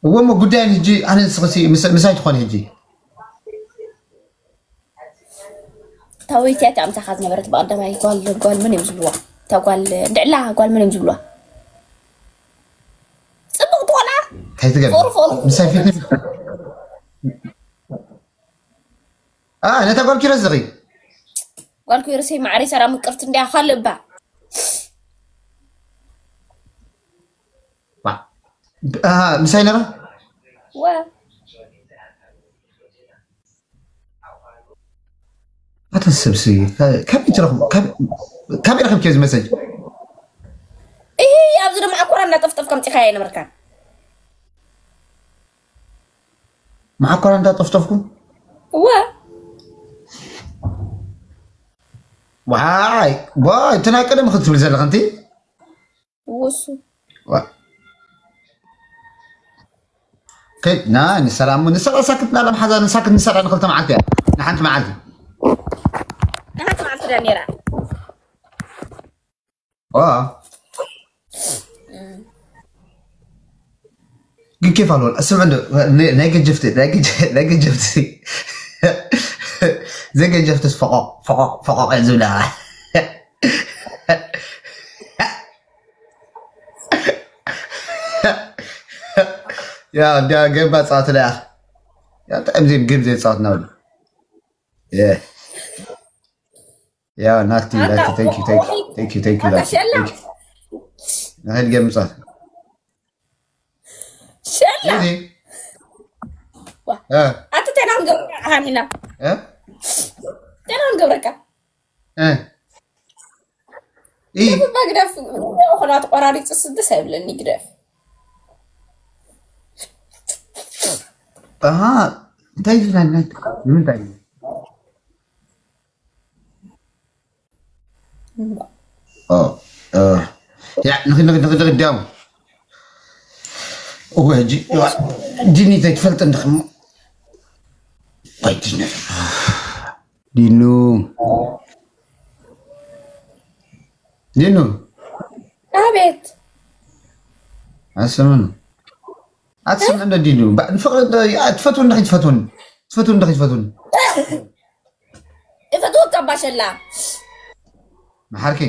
እወ፣ እሞ ጉዳይ ሕጂ ኣነ ንስኽሲ ምስ-፣ ምሳይ ትኾኒ ሕጂ። እታ ወይቲ እያ ኣምሳኻ ዝነበረት ብቐዳማይ ጓል፣ ጓል መን እዮም ዝብልዋ? እታ ጓል እንድዕላ ጓል መን እዮም ዝብልዋ? ጽብቕቲ ቆልዓ። እንታይ ትገብሪ? ፎርፎር። ምሳይ ፊት ንፊት። ኣ፣ ነታ ጓል ኪሮስ ዝኺ። ጓል ኪሮሰይ ማዕረይ ሰራ ምቅርቲ እንድያ ካልእ እባ። ዋ። ኣ፣ ምሳይ ነራ? ወ። ኣታ ሰብሲ፣ ከ-፣ ከመይ ትረኽቡ? ከ-፣ ከመይ ረኺብኪ እዚ መሰጅ? እሂ፣ ኣብዚ ድማ ኣኮራ እናጠፍጠፍ ከምጺኻያ ኣይነበርካን። መዓኮራ እንዳጠፍጠፍኩም? እወ። ዋይ፣ ዋይ፣ እቲ ናይ ቀደም ክትብል ዘለኺ እንቲ? እወ፣ እሱ። ዋ-፣ ከይድና ንሰላም፣ ንሰላ ሳክት ናላ መሓዛ፣ ንሳክት ንሰላ ንኽልተ መዓልቲ እያ። ንሓንቲ መዓልቲ። ንሓንቲ መዓልቲ ድያ ነይራ? ዋ። እም። ግን ኬፍ ኣለዎ። ስምዕ እንዶ፣ ናይ፣ ናይ ገጀፍቲ፣ ናይ ገጀ-፣ ናይ ገጀፍቲ። ዘይ ገጀፍትስ ፈቆቕ፣ ፈቆቕ፣ ፈቆቕ እየን ዝብላ። ያ፣ እንዳ ገባ ጻወት ላይ። ያ፣ እንታይ እዮም ጌም ዘይጻወት እናበሉ። የ። ያ፣ ናቲ፣ ኣታ ናቲ፣ thank you፣ thank you፣ thank you፣ thank you፣ ኣታ ናቲ፣ ሸላ። Thank you። ንኸይድ ጌም ምጻወት። ሸላ። እዚ። ዋ። እ። ኣቲ ቴና ክንገብረካ ሃኒና። እ? ቴና ክንገብረካ። እ። ኢ። ግደፍ፣ ግደፍ፣ ኾና ተቆራሪጽ ስድስ ኣይብለኒ፣ ግደፍ። ኣሃ፣ እንታይ ይላል? ንምንታይ? ኦ፣ እ፣ ያ፣ ንኺድ፣ ንኺድ፣ ንኺድ፣ ንኺድ፣ ዲያው። እወ፣ ሕጂ፣ ዋ፣ ዲኒ ዘይትፈልጥ እንዲኹም። ወይ ዲኒ። ዲኑ። ዲኑ። ኣቤት። ኣሰምን። ኣትስምዕ እንዶ ዲኑ። ባ-፣ ንፍቕሪ እንዶ፣ ኣ፣ ትፈትውኒ ዲኺ ትፈትውኒ? ትፈትውኒ ዲኺ ትፈትውኒ? እፈትወካ ባሸላ። መሓርኪ።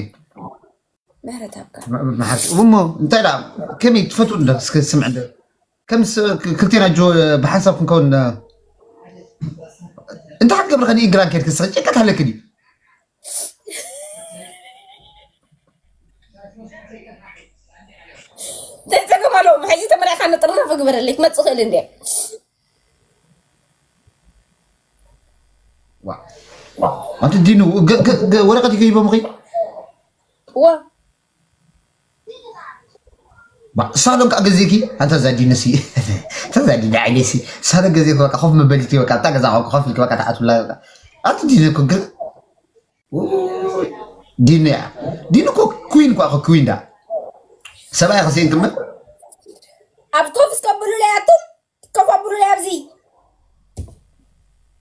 ምህረት ኣብካ። መ-፣ መሓርኪ። እሞ እንታይ ደኣ፣ ከመይ ትፈትውኒ ዶ? እስከ ስምዕ እንዶ። ከም ስ-፣ ክ-፣ ክልቴና ጆ ብሓንሳብ ክንከውን፣ እ፣ እንታይ ክትገብሪ ከ ንኢንግላንድ ከይድኪ ንስኺ ጭንቀት ኣለኪ ድዩ? ዘይጸገም ኣለዎ። ብሕጂ ተመሪዕካ ንጥርናፈ ግበረለይ፣ ክመጽእ እኽእል እንድየ። ዋ። ኣንቲ ዲኑ፣ ገ-፣ ገ-፣ ገ-፣ ወረቐት ይገይቦምኺ? ዋ። ባ-፣ ሳሎን ከዓ ገዚእኪ? ኣንታ እዛ ዲኑሲ፣ እታ እዛ ዲኑ ዓይነይሲ፣ ሳሎን ገዚእኪ በቃ ኮፍ መበሊቲ በቃ፣ ኣብታ ገዛ ኮፍ ኢልኪ በቃ ትኣትውላ በቃ። ኣንቲ ዲኑ እኮ ገ-፣ ኡይ፣ ዲኑ እያ። ዲኑ እኮ ኩዊን እኮ፣ እኮ ኩዊን ዳ። ሰብኣይ ከስእን ክምር? ኣብ ኮፍ እስከ ብሉለይ ኣቱም፣ ኮፍ ኣብሉለይ ኣብዚ።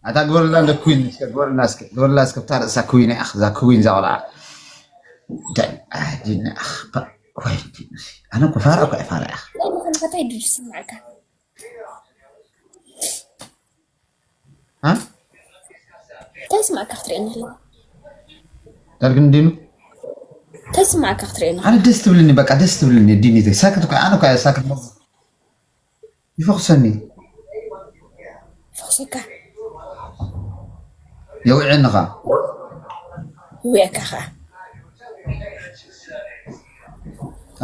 ኣታ ግበርላ እንደ ኩዊን እስከ፣ ግበርላ እስከ፣ ግበርላ እስከ፣ ብታ ርእሳ ኩዊን እያ፣ እዛ ኩዊን እዛ ቆልዓ። ዳ-፣ ኣህ፣ ዲኑ፣ ኣህ፣ ባ-፣ ወይ ዲኑ፣ ኣነ እኮ ፋራ እኮ እየ፣ ፋራ እያ። ወይ ምዃኑ ከታይ ድጅ ስምዓካ? ሃ? እንታይ ስማዕካ ክትርእየኒ ኣለኻ? ዳርግን ዲኑ? እንታይ ስማዕካ ክትርእየኒ ኣለኻ? ኣነ ደስ ትብልኒ፣ በቃ ደስ ትብልኒ፣ ዲኒ፣ ሳክት እኮ፣ ኣነ እኮ ሳክት ሞ-፣ ይፈኹሰኒ። ይፈኹሰካ? የውዕየኒ ኸዓ። ይውዕየካ ኸዓ።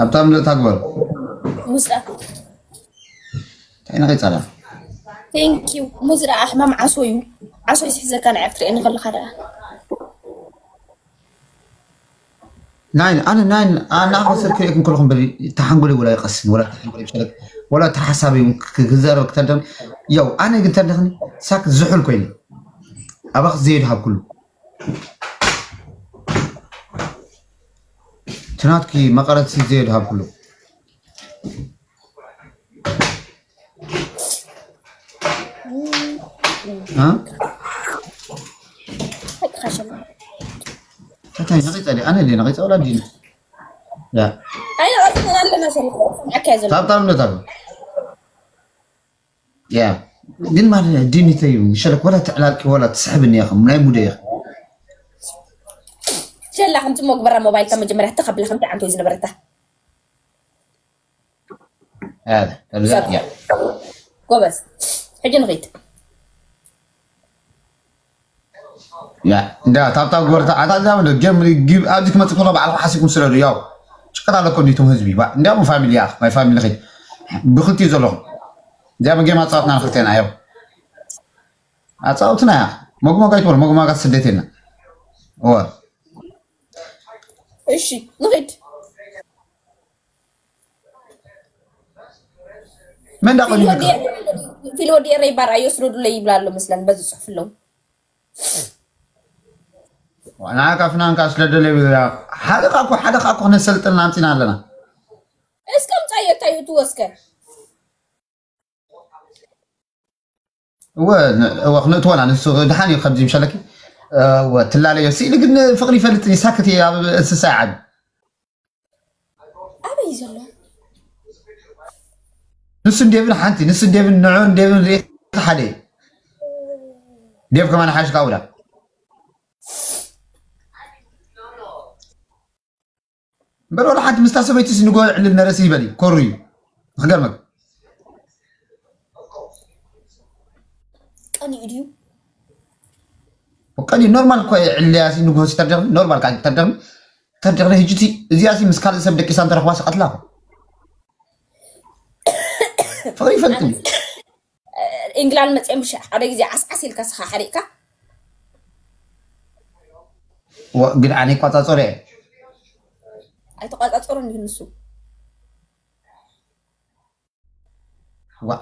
ኣብታ ምልእታ ግበር። ሙዚቃ። እንታይ ነቒጻላ? Thank you። ሙዝ ደኣ ሕማም ዓሶ እዩ። ዓሶ ይስሕዘካ ንዓይ ክትርእየኒ ከለኻ ደኣ። ናይን፣ ኣነ ናይን፣ ኣነ ኣብ መሰል ክርእየክን ከለኹም በሊ፣ እታ ሓንጎለይ ወላ ይቐስን፣ ወላ እታ ሓንጎለይ ይሸለክ፣ ወላ እታ ሓሳበይ እውን ክ-፣ ክዛረብ ክተንተን፣ ያው ኣነ ግን ተንተኽኒ ሳክት ዝሑል ኮይነ። ኣባኽ ዘየድሃብ ኩሉ። ትናትኪ መቐረት ሲ ዘየድሃብ ኩሉ። እ? እንታይ ነቒጸ ድየ? ኣነ ድየ ነቒጸ ወላ ዲኑ? ያ። ኣይ፣ ነቒጸ ኣለና ሰሪሑ። ኣካይ ዘሎ። ታብታብ እንዶ ታብ። ያ ግን ማለት ዲኒተይ ሸለክ ወላ ትዕላልኪ ወላ ትስሕብኒ ኢኹም ናይ ሙደ ኢኹም ሸላ ከምቲ ሞ ግበራ ሞባይልካ መጀመርያ ተኸብላ ከምቲ ዓንቶ ዝነበረታ ያ ተብዛ ያ ጎበዝ ሕጂ ንኺድ ያ እንዳ ታብታብ ግበርታ ኣታ እዛ ወደ ጌም ጊብ ኣብዚ ክመጽእ ከሎ ባዕልኩም ሓሲብኩም ስለዱ ያው ጭቀት ኣለኩም ዲቱም ህዝቢ ባ እንዲያም ፋሚሊ ያ ማይ ፋሚሊ ኸይ ብክልቲ ዘለኹም እዚያም ጌም ኣጻወትና ንክልቴና ያው ኣጻውትና ያ መጉመጋ ይትበል መጉመጋ ስደቴና እወ እሺ ንኺድ መን እንዳቆኒ ፊል ወዲ ኤረይ ባር ኣዮ ስደዱለይ ይብላ ኣሎ መስለን በዚ ፅሑፍ ኣለዉ ንዓካ ፍናንካ ስለደለ ሓደ ካኩ ሓደ ካኩ ክነሰልጥና ኣምፂና ኣለና እስከ ምፃዮ እንታይ እዩ ትወስከ እወ እወ ክነእትወና ንሱ ድሓን እዩ ከምዚ ምሸለኪ እወ ትላለዮ ስኢሊ ግን ፍቅሪ ይፈልጥ እዩ ሳክት እዩ ኣብ እንስሳ ይዓቢ ኣበይ ዘሎ ንሱ እንዴብን ሓንቲ ንሱ እንዴብን ንዑ እንዴብን ርኢኻ ሓደ እዩ ዴብ ከማን ሓሽካ ውላ እምበር ወላ ሓንቲ ምስታ ሰበይቲ ንጎ ዕልል ነረሲ ይበል እዩ ኮሩ እዩ ንክገርመክ ቀኒኡ ድዩ ቀኒ ኖርማል እኮ ዕልያ ሲ ንጎ ሲ ተደግኒ ኖርማል ካ ተደግኒ ተደግኒ ህጅቲ እዚኣ ሲ ምስ ካልእ ሰብ ደቂሳ እንተረኽባ ሲ ቀትላ እኮ ፍቅሪ ይፈልጥ እዩ ኢንግላንድ መፅኦም ሓደ ግዜ ዓስዓስ ኢልካ ስኻ ሓሪቕካ ወ- ግን ኣነ ይቋፃፀሩ እየ ኣይተቋፃፀሩን እዩ ንሱ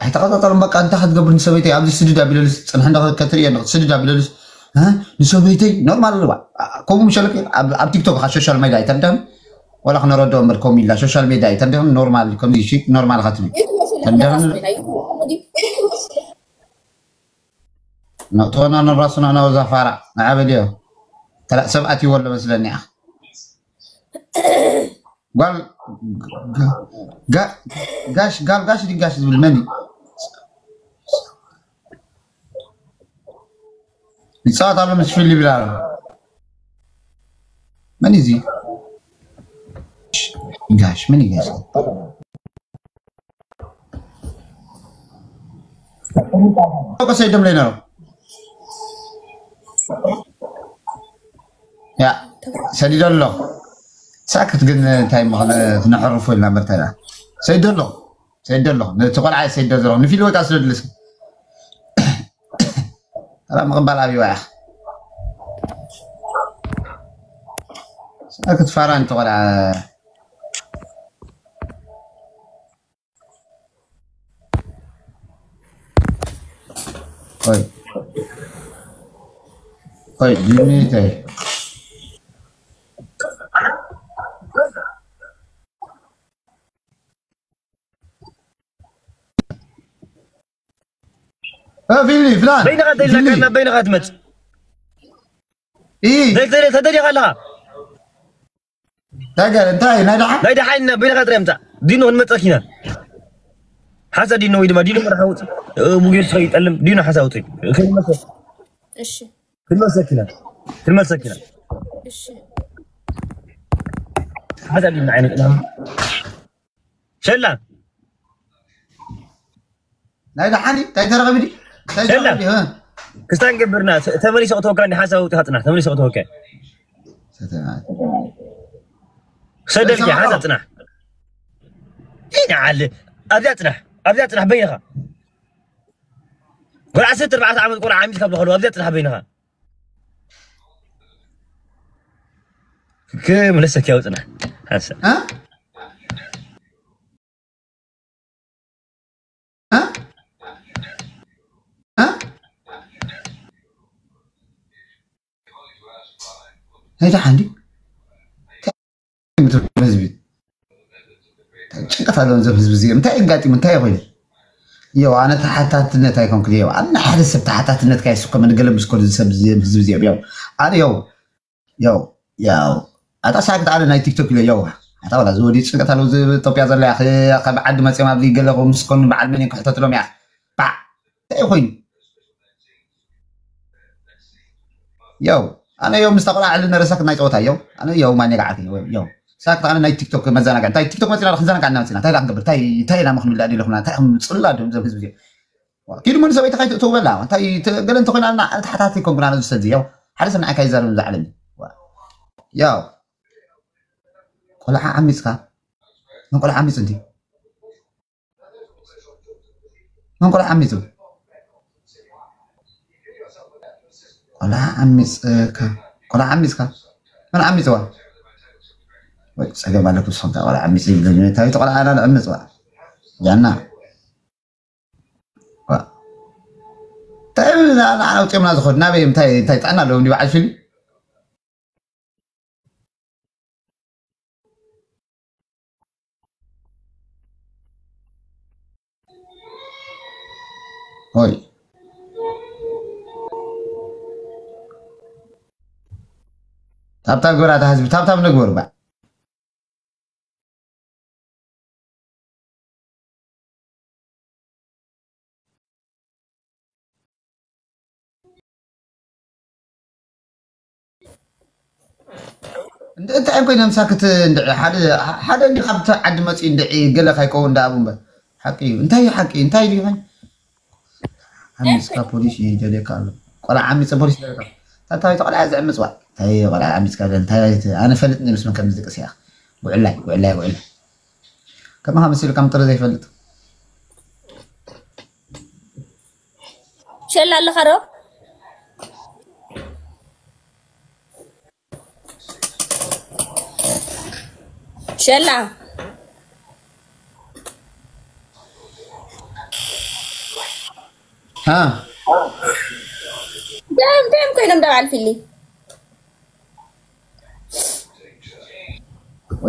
ኣይተቐፃፀሩ በቃ እንታይ ክትገብር ንሰበይተይ ኣብዚ ስድድ ኣቢለልስ ፅንሕ እንዳ ከትርእየ ስድድ ኣቢለልስ እ? ንሰበይተይ ኖርማል ኣለዋ ከምኡ ምሸለክ ኣብ ኣብ ቲክቶክ ካ ሶሻል ሜድያ ኣይተርዳም ወላ ክነረድኦ እምበር ከምኡ ኢላ ሶሻል ሜድያ ኣይተርዳም ኖርማል ከምዚ ሺ ኖርማል ካ ትብል ተርዳም ነጥሮና ንራሱና ናወዛ ፋራ ንዓበድዮ ተላእ ሰብ ኣትይዎ ኣሎ መስለኒ ኢኻ ጓል ጋ- ጋሽ ጋል ጋሽ ድጋሽ ዝብል መን እዩ? ይፃወት ኣሎ ምስ ፊል ይብል ኣሎ መን እዩ እዚ ጋሽ መን እዩ ጋሽ ተቆሰ ይደም ለይነሩ ያ ሰዲዶ ኣሎ ሳክት ግን እንታይ ምኾነ ክነሕርፎ ኢልና መርተና ሰዲዶ ኣሎ ሰዲዶ ኣሎ ነቲ ቆልዓ ሰዲዶ ዘሎ ንፊል ወይ ከዓ ስለድልስ ተራ ምቕባል ኣብይዋ ኢኻ ሳክት ፋራ ንተቆልዓ Oi. Oi, dimmi te. اه فيلي فلان በይንኻ ተይልካ ናብ በይንኻ ትመጽእ ايه ተደሊኻ ኣለኻ تاجر انت هاي ناجحة ናይ ደሓን ኢና በይንኻ ጥራይ ምጻእ ዲኖ ክንመጸኪ ኢና ሓንሳ ዲኖ ወይ ድማ ዲኖ መርሓ ውጽእ ሙጌሽ ይጠልም ዲኖ ሓንሳ ውጽእ እሺ ክንመሰኪ ኢና ክንመሰኪ ኢና እሺ ሓንሳ ዲኖ ዓይነት ሸላ ናይ ደሓኒ እንታይ ተረኸቢ ዲ እንታይ የላ። ተረኸቢ ዲ እ? ክስታን ገብርና ተመሊሰ ክተወካ እንዲ ሓንሳብ ውፅኻ ፅናሕ ተመሊሰ ክተወካ ክሰደልኪ ሓንሳብ ፅናሕ ይንዓል ኣብዚኣ ፅናሕ ኣብዚኣ ፅናሕ በይንኻ ወላ ዓሰርተ ኣርባዕተ ዓመት ቆልዓ ዓሚልካ ብለኸሉ ኣብዚኣ ፅናሕ በይንኻ ክምለሰኪ ያው ፅናሕ ሓንሳብ እ? እ? እ? እንታይ ደሓን ድዩ? እንታይ ትብሉ ህዝቢ? እንታይ ጭንቀት ኣለዎም እዞም ህዝቢ እዚኦም? እንታይ ኣጋጢሙ? እንታይ ኮይኑ? የው ኣነ ተሓታትነት ኣይኮንኩን የው ኣነ ሓደ ሰብ ተሓታትነት ካይስኮ መን ገለ ምስ ኮሉ ሰብ ህዝቢ እዚኦም የው ኣነ የው የው ያው ኣታ ሳክት ኣነ ናይ ቲክቶክ ኢለ የው ኣታ ወላ ዝወዲ ጭንቀት ኣለዎ እዚ ኢትዮጵያ ዘላ ኢያ ካብ ዓዲ መፅኦም ኣብዚ ገለ ምስ ኮኑ በዓል መን ክሕተትሎም ኢያ ባዕ እንታይ ኮይኑ? ያው ኣነ ያው ምስ ተቆላዕል ነረሳክ ናይ ጸወታ ያው ኣነ ያው ማኔ ጋዓት ያው ሳክ ኣነ ናይ ቲክቶክ መዘናግዕ እንታይ ቲክቶክ መጽና ክንዘናግዕ እና መጽና እንታይ ላክ ገብር እንታይ እንታይ ና ምኽኑ ላዲ ለኹና እንታይ ጽላ ደም ዘብ ህዝብ ኪዱ ምን ሰበይታ ካይትእተው በላ እንታይ ገለ እንተኮይና እና ተሓታቲ ኮንኩና ነዚ ሰዚ ያው ሓደ ሰብ ንዓካ ይዛረብ ዛዕለኒ ያው ቆልዓ ዓሚጽካ ንቆልዓ ዓሚጽ እንዲ መንቆልዓ ዓሚጹ ቆልዓ ዓሚጽካ ቆልዓ ዓሚጽካ መን ዓሚጽዋ ወይ ጸገም ኣለኩም ስኹም ቆልዓ ዓሚጽ ይብለኒ እንታይ ቆልዓ ኣና ንዕምጽዋ ጃና እንታይ ኣውፅዮምና ዝኸዱ ናበይ እንታይ እንታይ ጣና ኣለዎም ዲ በዓል ፊልም ሆይ ታብታብ ግበራ እታ ህዝቢ ታብታብ ንግበሩ ባ እንታይ ኮይነ ምሳክት እንድዒ ሓደ ሓደ እንዲ ካብቲ ዓዲ መፂኡ እንድዒ ገለ ካይከውን ዳኣቡ እምበር ሓቂ እዩ እንታይ እዩ ሓቂ እንታይ እዩ ይኾን ዓሚፅካ ፖሊስ ይደልየካ ኣሎ ቆልዓ ዓሚፀ ፖሊስ ይደልየካ ታታዊ ቆልዓ ዘዕምፅዋ እንታይ ቆልዓ ዓሚፅካ እንታይ ኣነ ፈልጥ ምስ መን ከም ዝድቅስ እያ ጉዕላይ ጉዕላይ ጉዕላይ ከማኻ መሲሉ ከም ጥሪ ዘይፈልጥ ሸላ ኣለኻ ዶ? ሸላ ها ደም ደም ኮይኖም ደባል ፊሊ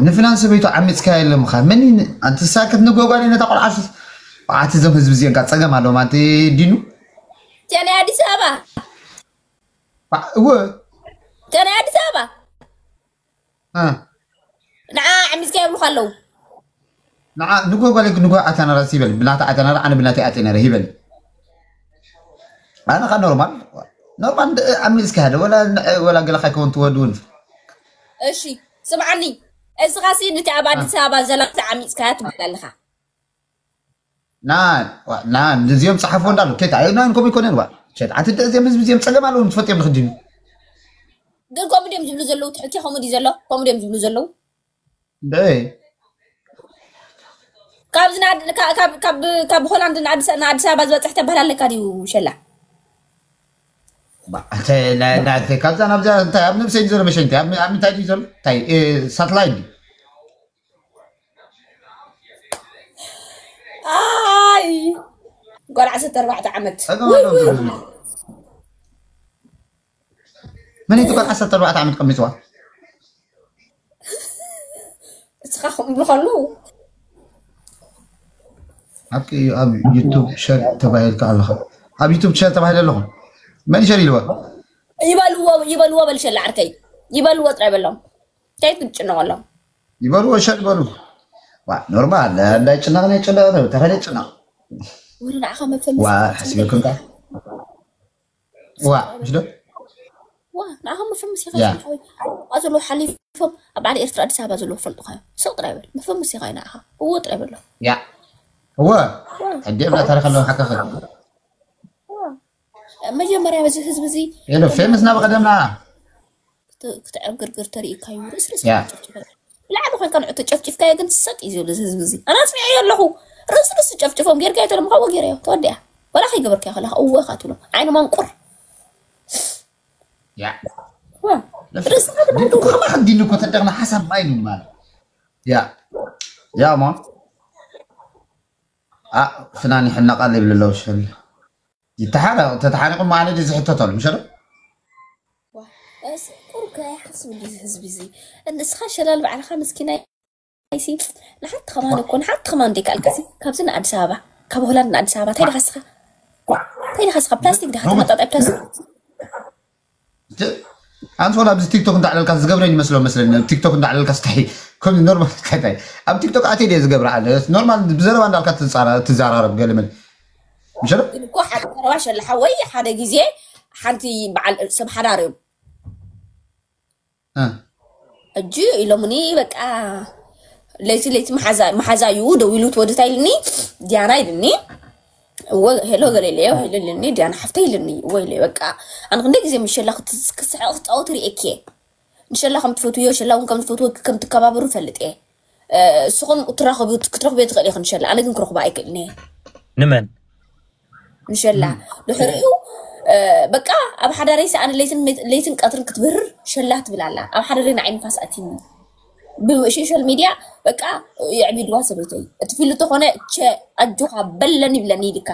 ንፍላን ሰበይቱ ዓሚፅካ የለምኻ መን ኣንቲ ሳክት ንጎጓሊ ነታ ቆልዓስ ኣቲ ዘም ህዝቢ እዚኦም ካብ ፀገም ኣለዎም ኣንቲ ዲኑ ጀነ ኣዲስ ኣበባ እወ ጀነ ኣዲስ ኣበባ ንዓ ዓሚፅካ የብሉካ ኣለዉ ንዓ ንጎጓሊ ንጎ ኣተነራ ይበል ብናታ ኣተነራ ኣነ ብናተይ ኣተነራ ይበል ኣነ ካ ኖርማል ኖርማል ዓሚፅካ ያለ ወላ ወላ ገለ ካይከውን ትወድ እውን እሺ ስምዓኒ እስኻሲ ነቲ ኣብ ኣዲስ ኣበባ ዘላ ዓሚፅካያ ትበሃል ኣለኻ ና ና እዚኦም ፀሓፎ እንዳሉ ኬት ኣይ ናን ኮም ይኮነን ዋ ሸት ኣቲ እዚኦም ህዝቢ እዚኦም ፀገም ኣለዎም ትፈጥዮም ንክድኑ ግን ኮሜዲ እዮም ዝብሉ ዘለዉ ትሕኪ ኮሜዲ ዘሎ ኮሜዲ እዮም ዝብሉ ዘለዉ በይ ካብዚ ካብ ሆላንድ ንኣዲስ ኣበባ ዝበፅሕ ተባህላ ኣለካ ድዩ ሸላ ካብዛ ናብዛ እንታይ ኣብ ነብሰይ ዘሎ መሸንቲ ኣብ ምንታይ ድዩ ዘሎ እንታይ ሳትላይት ድዩ ኣይ ጓል ዓሰርተ ኣርባዕተ ዓመት መን እቲ ጓል ዓሰርተ ኣርባዕተ ዓመት ቀሚፅዋ እስኻ ከምሉ ከሉ ሓቂ ኣብ ዩቱብ ሸር ተባሂልካ ኣለኻ ኣብ ዩቱብ ሸር ተባሂለ ኣለኹ መን ሸር ኢልዋ ይበልዎ ይበልዎ በልሸላ ዓርከይ ይበልዎ ጥራይ በሎም እንታይ ትጭነቀሎም ይበልዎ ሸር ይበሉ ኖርማል እንዳይጭነቕ ናይ ጭነቕ ተኸደ ጭነቕ ወደ ንዓኻ መፈመስ ዋ ሓሲበኩም ዋ ምሽ ዶ ዋ ንዓኻ መፈመስ ኢኻ ያ። ዝሓወይ ኣብኣ ዘለዉ ሓሊፎም ኣብ ዓዲ ኤርትራ ኣዲስ ኣበባ ዘለዉ ፈልጡ ኻዮ ስቕ ጥራይ በል መፈመስ ኢኻ ንዓኻ እዎ ጥራይ በሎ ያ እወ ሕዲኦም ና ታሪክ ኣለዎም ሓካኸ መጀመርያ በዚ ህዝቢ እዚ ሄሎ ፌምስ ናብ ቀደምና ክት- ክትዕግርግር ተሪእካዩ ርእስ ርእስ ያ። ጨፍጭፈ ብላዕሊ ኮይንካ ንዑ ተጨፍጭፍካዮ ግን ሰጥ እዩ ዝብል እዚ ህዝቢ እዚ ኣነ ኣስሚዐዮ ኣለኹ ርእስ ርእስ ጨፍጭፎም ጌርካዮ ተለምካ እዎ ጌረዮ ተወዲያ ወላ ከይገበርካዮ ከለካ እወ ኢኻ ትብሎ ዓይኒ መንቁር ያ ዋ፣ ርእስኻ ትበልኩ ከማሕዲኒ እኮ ተደቕና ሓሳብ ማይ ነው ማለት ያ ያ ማ ፍናን ይሕነቃል ይብል ኣለዉ ሸል ይተሓረቕ ተተሓሪቑ ማለት እዩ ዝሕተተሉ ምሸ ቁርካ ይሓስብ እንዲ ህዝቢ እዚ ንስኻ ሸላል ባዕልኻ ምስኪናይ ሲ ንሓንቲ ከማን እኮ ንሓንቲ ከማን ደይከኣልካ ሲ ካብዚ ንኣዲስ ኣበባ ካብ ሆላንድ ንኣዲስ ኣበባ እንታይ ደኻስኻ እንታይ ደኻስኻ ፕላስቲክ ደኻ ተመጣጣይ ፕላስቲክ ኣንሶላ ኣብዚ ቲክቶክ እንዳዕለልካ ዝገብረን ይመስሎ መስለኒ ቲክቶክ እንዳዕለልካ ስታይ ከም ኖርማል ከታይ ኣብ ቲክቶክ ኣትየ ድየ ዝገብረ ኣለ ኖርማል ብዘረባ እንዳልካ ትዛራረብ ገልምን ምሸ ግን እኮ ቀረባ ሸላ ሓወይ ሓደ ግዜ ሓንቲ በዓል ሰብ ሓዳር እዮም። ሕጂ ኢሎምኒ በቃ ለይቲ ለይቲ መሓዛ እዩ ደው ኢሉ ትወድታ ኢልኒ። ዲያና ኢልኒ። እወ ሄሎ ገለ ኢለዮ። ሄሎ ኢልኒ። ዲያና ሓፍተ ኢልኒ። እወ ኢለዮ። በቃ ኣነ ክንደይ ግዜ ምሸላ ክትስሕቕ ክትፃወት ርኤኪ እየ። ንሸላ ከም ትፈትውዮ ሸላ እውን ከም ትፈትወ ከም ትከባበሩ ፈልጥ እየ። እስኹም ክትረኽቡ ክትረኽብዮ ትኽእል ኢኽን ሸላ ኣነ ግን ክረኽባ ኣይክእልን እየ። ንመን ንሸላ ድሕሪኡ በቃ ኣብ ሓዳረይ ሰኣን ለይትን ለይትን ቀትርን ክትብህር ሸላ ትብል ኣላ። ኣብ ሓዳረይ ንዓይ ንፋስ ኣቲኒ ብሶሻል ሚድያ በቃ የዕቢድዋ ሰበይተይ እቲ ፊሉ ተኾነ ቸ ኣጆኻ በለኒ ይብለኒ ይልካ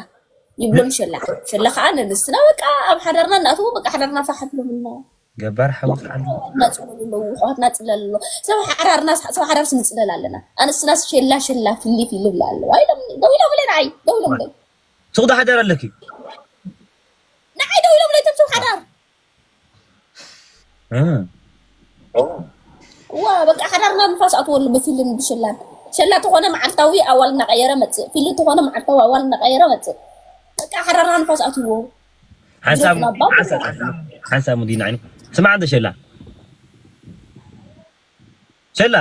ይብሎ ንሸላ። ሸላ ከዓ ንንስና በቃ ኣብ ሓዳርና እናእተዉ በቃ ሓዳርና ፋሕ ብሎምና ገባር ሓውስ ዓዱ ናፅለሉ ኣለዉ ሕዋትና ፅለል ኣለዎ። ሰብ ሓዳርና ሰብ ሓዳርስ ንፅለል ኣለና። ኣንስናስ ሸላ ሸላ ፊሊ ፊሊ ብላ ኣለዉ። ኣይ ደው ኢሎም ብለና ኣይ ደው ኢሎም ብለና ሱቕ ዶ ሓዳር ኣለኪ ንዓይ ደው ኢሎም ብለይቶም ሰብ ሓዳር ዋ በቃ ሓዳርና ንፋስ ኣትወሉ ብፊልም ብሸላን ሸላ ተኾነ መዓልታዊ ኣዋል እናቀየረ መፅእ ፊልም ተኾነ መዓልታዊ ኣዋል እናቀየረ መፅእ በቃ ሓዳርና ንፋስ ኣትዎ ሓንሳብ ሓንሳብ ሙዲና ዓይኑ ስማዕ እንተ ሸላ ሸላ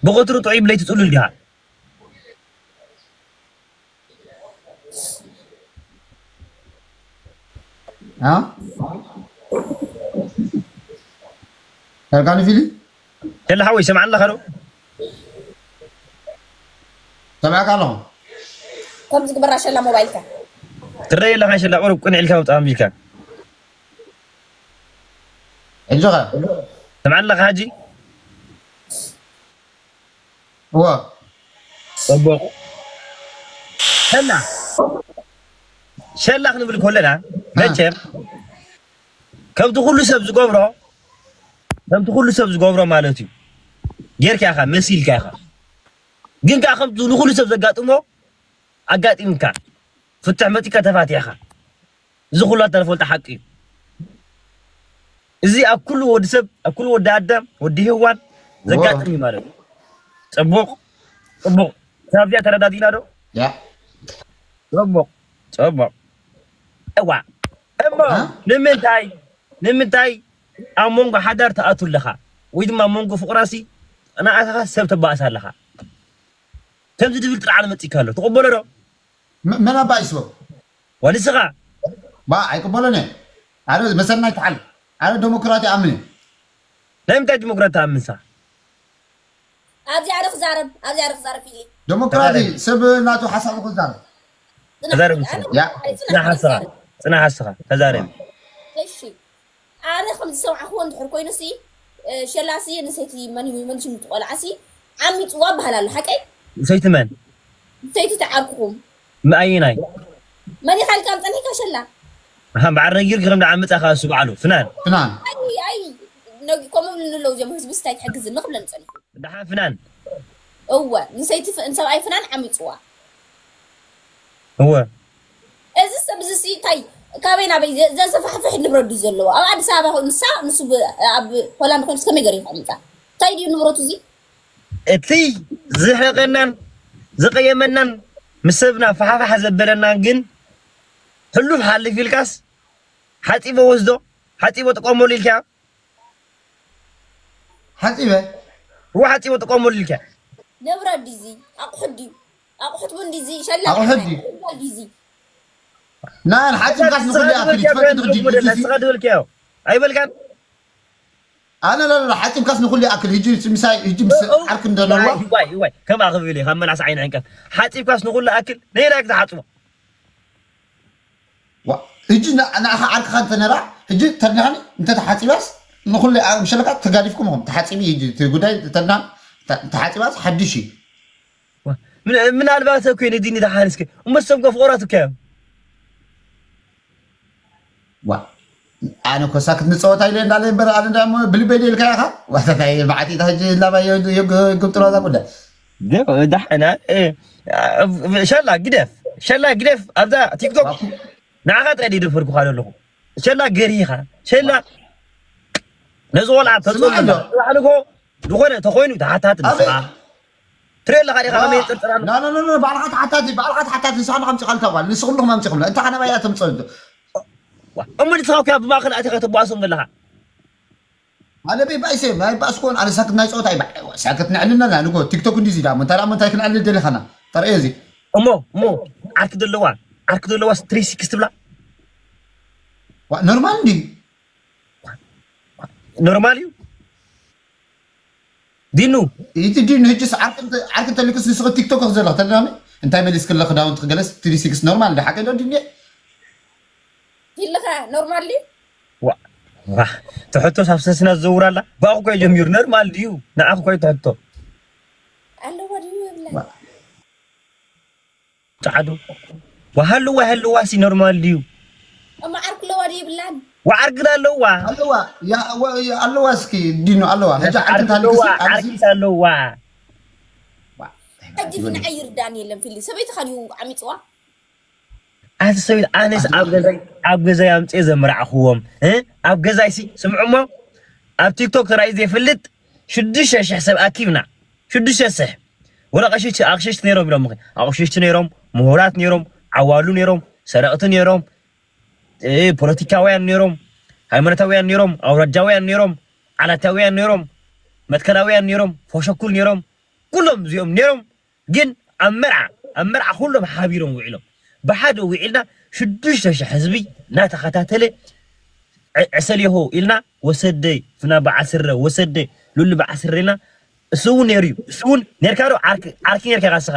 ብቐትሩ ጥዑይ ብለይቲ ፅሉል ዲኻ ዳርጋኒ ፊሊ ሸላ ሓወይ ሰምዓኒ ኣለኻ ዶ ሰምዓካ ኣለኹ ከምዚ ግበራ ሸላ ሞባይልካ ትረየ ኣለኻ ሸላ ቁሩብ ቅንዕ ኢልካ ውፅእ ኣንቢልካ ሕጂ ኸ ሰምዓኒ ኣለኻ ሕጂ እወ ፅቡቕ ሸላ ሸላ ክንብል ከለና መቸም ከምቲ ኩሉ ሰብ ዝገብሮ ከምቲ ኩሉ ሰብ ዝገብሮ ማለት እዩ ጌርካ ኢኻ መሲልካ ኢኻ ግን ከዓ ከምቲ ንኩሉ ሰብ ዘጋጥሞ ኣጋጢምካ ፍትሕ መፂካ ተፋቲሕኻ እዚ ኩላትና ንፈልጦ ሓቂ እዩ። እዚ ኣብ ኩሉ ወዲ ሰብ ኣብ ኩሉ ወዲ ኣዳም ወዲ ሄዋን ዘጋጥም እዩ ማለት እዩ። ፅቡቕ ፅቡቕ ካብዚኣ ተረዳዲና ዶ? ያ ፅቡቕ ፅቡቕ እዋ እሞ ንምንታይ ንምንታይ ኣብ መንጎ ሓዳር ትኣቱ ኣለኻ ወይ ድማ ኣብ መንጎ ፍቕራሲ ንኣኻ ሰብ ተባእስ ኣለኻ ከምዚ ድብል ጥርዓን መፂካ ኣሎ ትቕበሎ ዶ? መን ኣባኢስዎ ወንስኻ ባ ኣይቅበሎን እየ ኣረ መሰናይ ተሓል ኣረ ዲሞክራሲ ኣምን እየ ናይ ምንታይ ዲሞክራት ትኣምንሳ ኣብዚ ኣረ ክዛረብ ኣብዚ ኣረ ክዛረብ ፊሊ ዲሞክራሲ ሰብ ናቱ ሓሳቡ ክዛረብ ተዛረብ ያ ፅና ሓስኻ ፅና ሓስኻ ተዛረብ እሺ ኣነ ከም ዝሰማዕክዎ እንድሕር ኮይኑ ሲ ሸላሲ ንሰይቲ መን እዩ መን ሽም ትቆልዓ ሲ ዓሚፅዋ በሃል ኣሎ ሓቀይ ሰይቲ መን ሰይቲ ተዓርኩኹም ኣየናይ መን ኢኻ ኢልካ ምፀኒካ ሸላ በዓል ነጊርኪ ከም ደዓ መፃ ከዓ እሱ በዓሉ ፍናን ፍናን ኣይ ኣይ ነጊ ከምኡ ብልኒ ኣለዉ እዚኦም ህዝቢ ስታይ ትሕግዝኒ ክብለኒ ፀኒሑ ደሓን ፍናን እወ ንሰይቲ ፍ- ንሰብኣይ ፍናን ዓሚፅዋ እወ እዚ ሰብ እዚ ሲ እንታይ ካበይ ናበይ ዘ- ዘዘፋሕፍሕ ንብረት ድዩ ዘለዎ ኣብ ኣዲስ ኣበባ ኮይኑ ንሳ ንሱ ብ- ኣብ ሆላንድ ኮይኑ ከመይ ገሪሩ ከምፃ እንታይ ድዩ ንብረቱ እዚ እቲ ዝሕረቀናን ዝቀየመናን ምስ ሰብና ፈሓፋሕ ዘበለና ግን ሕሉፍ ሓልፍ ኢልካስ ሓፂበ ወስዶ ሓፂበ ጥቀመሉ ኢልካ ሓፂበ ሩ ሓፂበ ጥቀመሉ ኢልካ ንብረት ድዩ እዚ ኣቑሑት ድዩ ኣቑሑት ቡን ድዩ እዚ ሸላ ኣቑሑት ድዩ? ድዩ እዚ ናን ሓፂብካስ ንኩሉ ይኣክል እዩ ትፈልጥ ድዩ? ስኻ ድበልካዮ ኣይበልካን ኣነ ላ ሓፂብካስ ንኩሉ ይኣክል ህጂ ምሳይ ህጂ ምስ ዓርክ እንደለዋ ዋይ ዋይ ከምኣ ክብል እዩ ካብ መናእሰ ዓይኒ ዕንቀፍ ሓፂብካስ ንኩሉ ኣክል ነይናይ ክትሓፅቦ ዋ፣ ህጂ ን- ንኣኻ ዓርክኻ እንተነራ ህጂ ተድናኒ እንተተሓፂባስ ንኩሉ ኣብ ሸለካ ተጋዲፍኩም ኢኹም ተሓፂቢ ህጂ እቲ ጉዳይ ተድናን ተ- ተሓፂባስ ሓድሽ እዩ ምን- ምናልባት እኮ ነዚ ንደሓንስከ እሞ ሰምከ ፍቑራት እኮ እዮም ዋ ኣነ ኮሳ ክትንፀወታ ኢለ እንዳለ እምበር ኣነ እንዳ እሞ ብልበይ ኢልካ ኢኻ ዋታታይ መዓት ኢታ ህጂ እንዳባዮ ግብጥሮ እዛ ጉዳይ ዳሕና ሸላ ግደፍ ሸላ ግደፍ ኣብዛ ቲክቶክ ንዓኻ ጥራይ ደይደፈርኩኻ ዘለኹ ሸላ ገሪኻ ሸላ ነዚ ቆልዓ ተፅሉ ስምዓዮ። ባዕልኮ ዝኾነ ተኾይኑ ተሓታት ንስኻ ትሪኦ ኣለኻ ዲኻ ከመይ የንጠርጥር ኣሎ? ኖ ኖ ኖ ኖ፣ ባዕልኻ ተሓታቲ፣ ባዕልኻ ተሓታቲ፣ ንስኻ ንኸምፂ ቃልካ ጓል፣ ንስኹም ንኸምፂኹም፣ እንታይ ካናባይ እያ ተምፅኦ? እሞ ንስኻ ኮ ኣብ ማእኸል ኣቲኻ ተባእሶም ዘለኻ። ኣነ በይ ባይሰ ናይ ባእስኮን ኣነ ሳክት ናይ ፀወታ ይባ ሳክት ንዕልልና ንጎ ቲክቶክ እንዲዚ ዳ ምንታይ ዳ ምንታይ ክንዕልል ደሊኻና? ተርእዮ እዚ እሞ እሞ ዓርኪ ዘለዋ ዓርኪ ዘለዋ ትሪ ሲክስ ትብላ። ዋ፣ ኖርማል እንዲ ኖርማል እዩ። ዲኑ እቲ ዲን ህጅስ ዓርክ እንተ- ዓርክ እንተልክስ ንስኽ ቲክቶክ ዘለኽ ተዳሚ እንታይ መሊስ ክለ ክዳውንት ክገለስ ትሪ ሲክስ ኖርማል እንዲ ሓቀ ዶ ዲን ይልኸ ኖርማል ድዩ? ዋ ዋ ትሕቶ ሳብ ሰስና ዝዘውራላ ባኹ ኮይ ጀሚሩ ኖርማል ድዩ? ንዓኹ ኮይ ትሕቶ ኣለዋ ድዩ ይብላ ጻዕዱ ወሃልዋ ሃልዋ ሲ ኖርማል ድዩ? እማ ዓርክ ኣለዋ ድዩ ይብላን ወዓርግን ኣለዋ ኣለዋ ያ- ወ- ያ- ኣለዋ እስኪ ዲኑ ኣለዋ ሕጂ ዓርክ ዓርኪ እንተልክስ ኣለዋ ዓርኪስ ኣለዋ ሕጂ ንዓይ ይርዳን የለን ፊሊ ሰበይትኻ ድዩ ዓሚፅዋ ኣቲ ሰበይት ኣነስ ኣብ ገዛይ ኣብ ገዛይ ኣምፅኤ ዘምራዕኽዎም እ? ኣብ ገዛይ ሲ ስምዕሞ ኣብ ቲክቶክ ተራእዩ ዘይፈልጥ ሽዱሽተ ሽሕ ሰብ ኣኪብና ሽዱሽተ ሽሕ ወላ ቀሽሽቲ ኣቕሽሽቲ ነይሮም ኢሎም ኣቕሽሽቲ ነይሮም ምሁራት ነይሮም ዓዋሉ ነይሮም ሰረቕቲ ነይሮም እ፣ ፖለቲካውያን ነይሮም ሃይማኖታውያን ነይሮም ኣውራጃውያን ነይሮም ዓላታውያን ነይሮም መትከላውያን ነይሮም ፎሸኩል ነይሮም ኩሎም እዚኦም ነይሮም ግን ኣብ መርዓ ኣብ መርዓ ኩሎም ሓቢሮም ውዒሎም ብሓደ ውዒልና ሽዱሽተ ሽሕ ህዝቢ እናተኸታተለ ዕ- ዕሰል የሆ ኢልና ወሰደ ፍና በዓል ስረ ወሰደ ሉሉ በዓል ስረ ኢልና እሱ እውን ነይሩ እዩ እሱ እውን ነርካ ዶ ዓርኪ ዓርኪ ነርካ ኢኻ እስኻ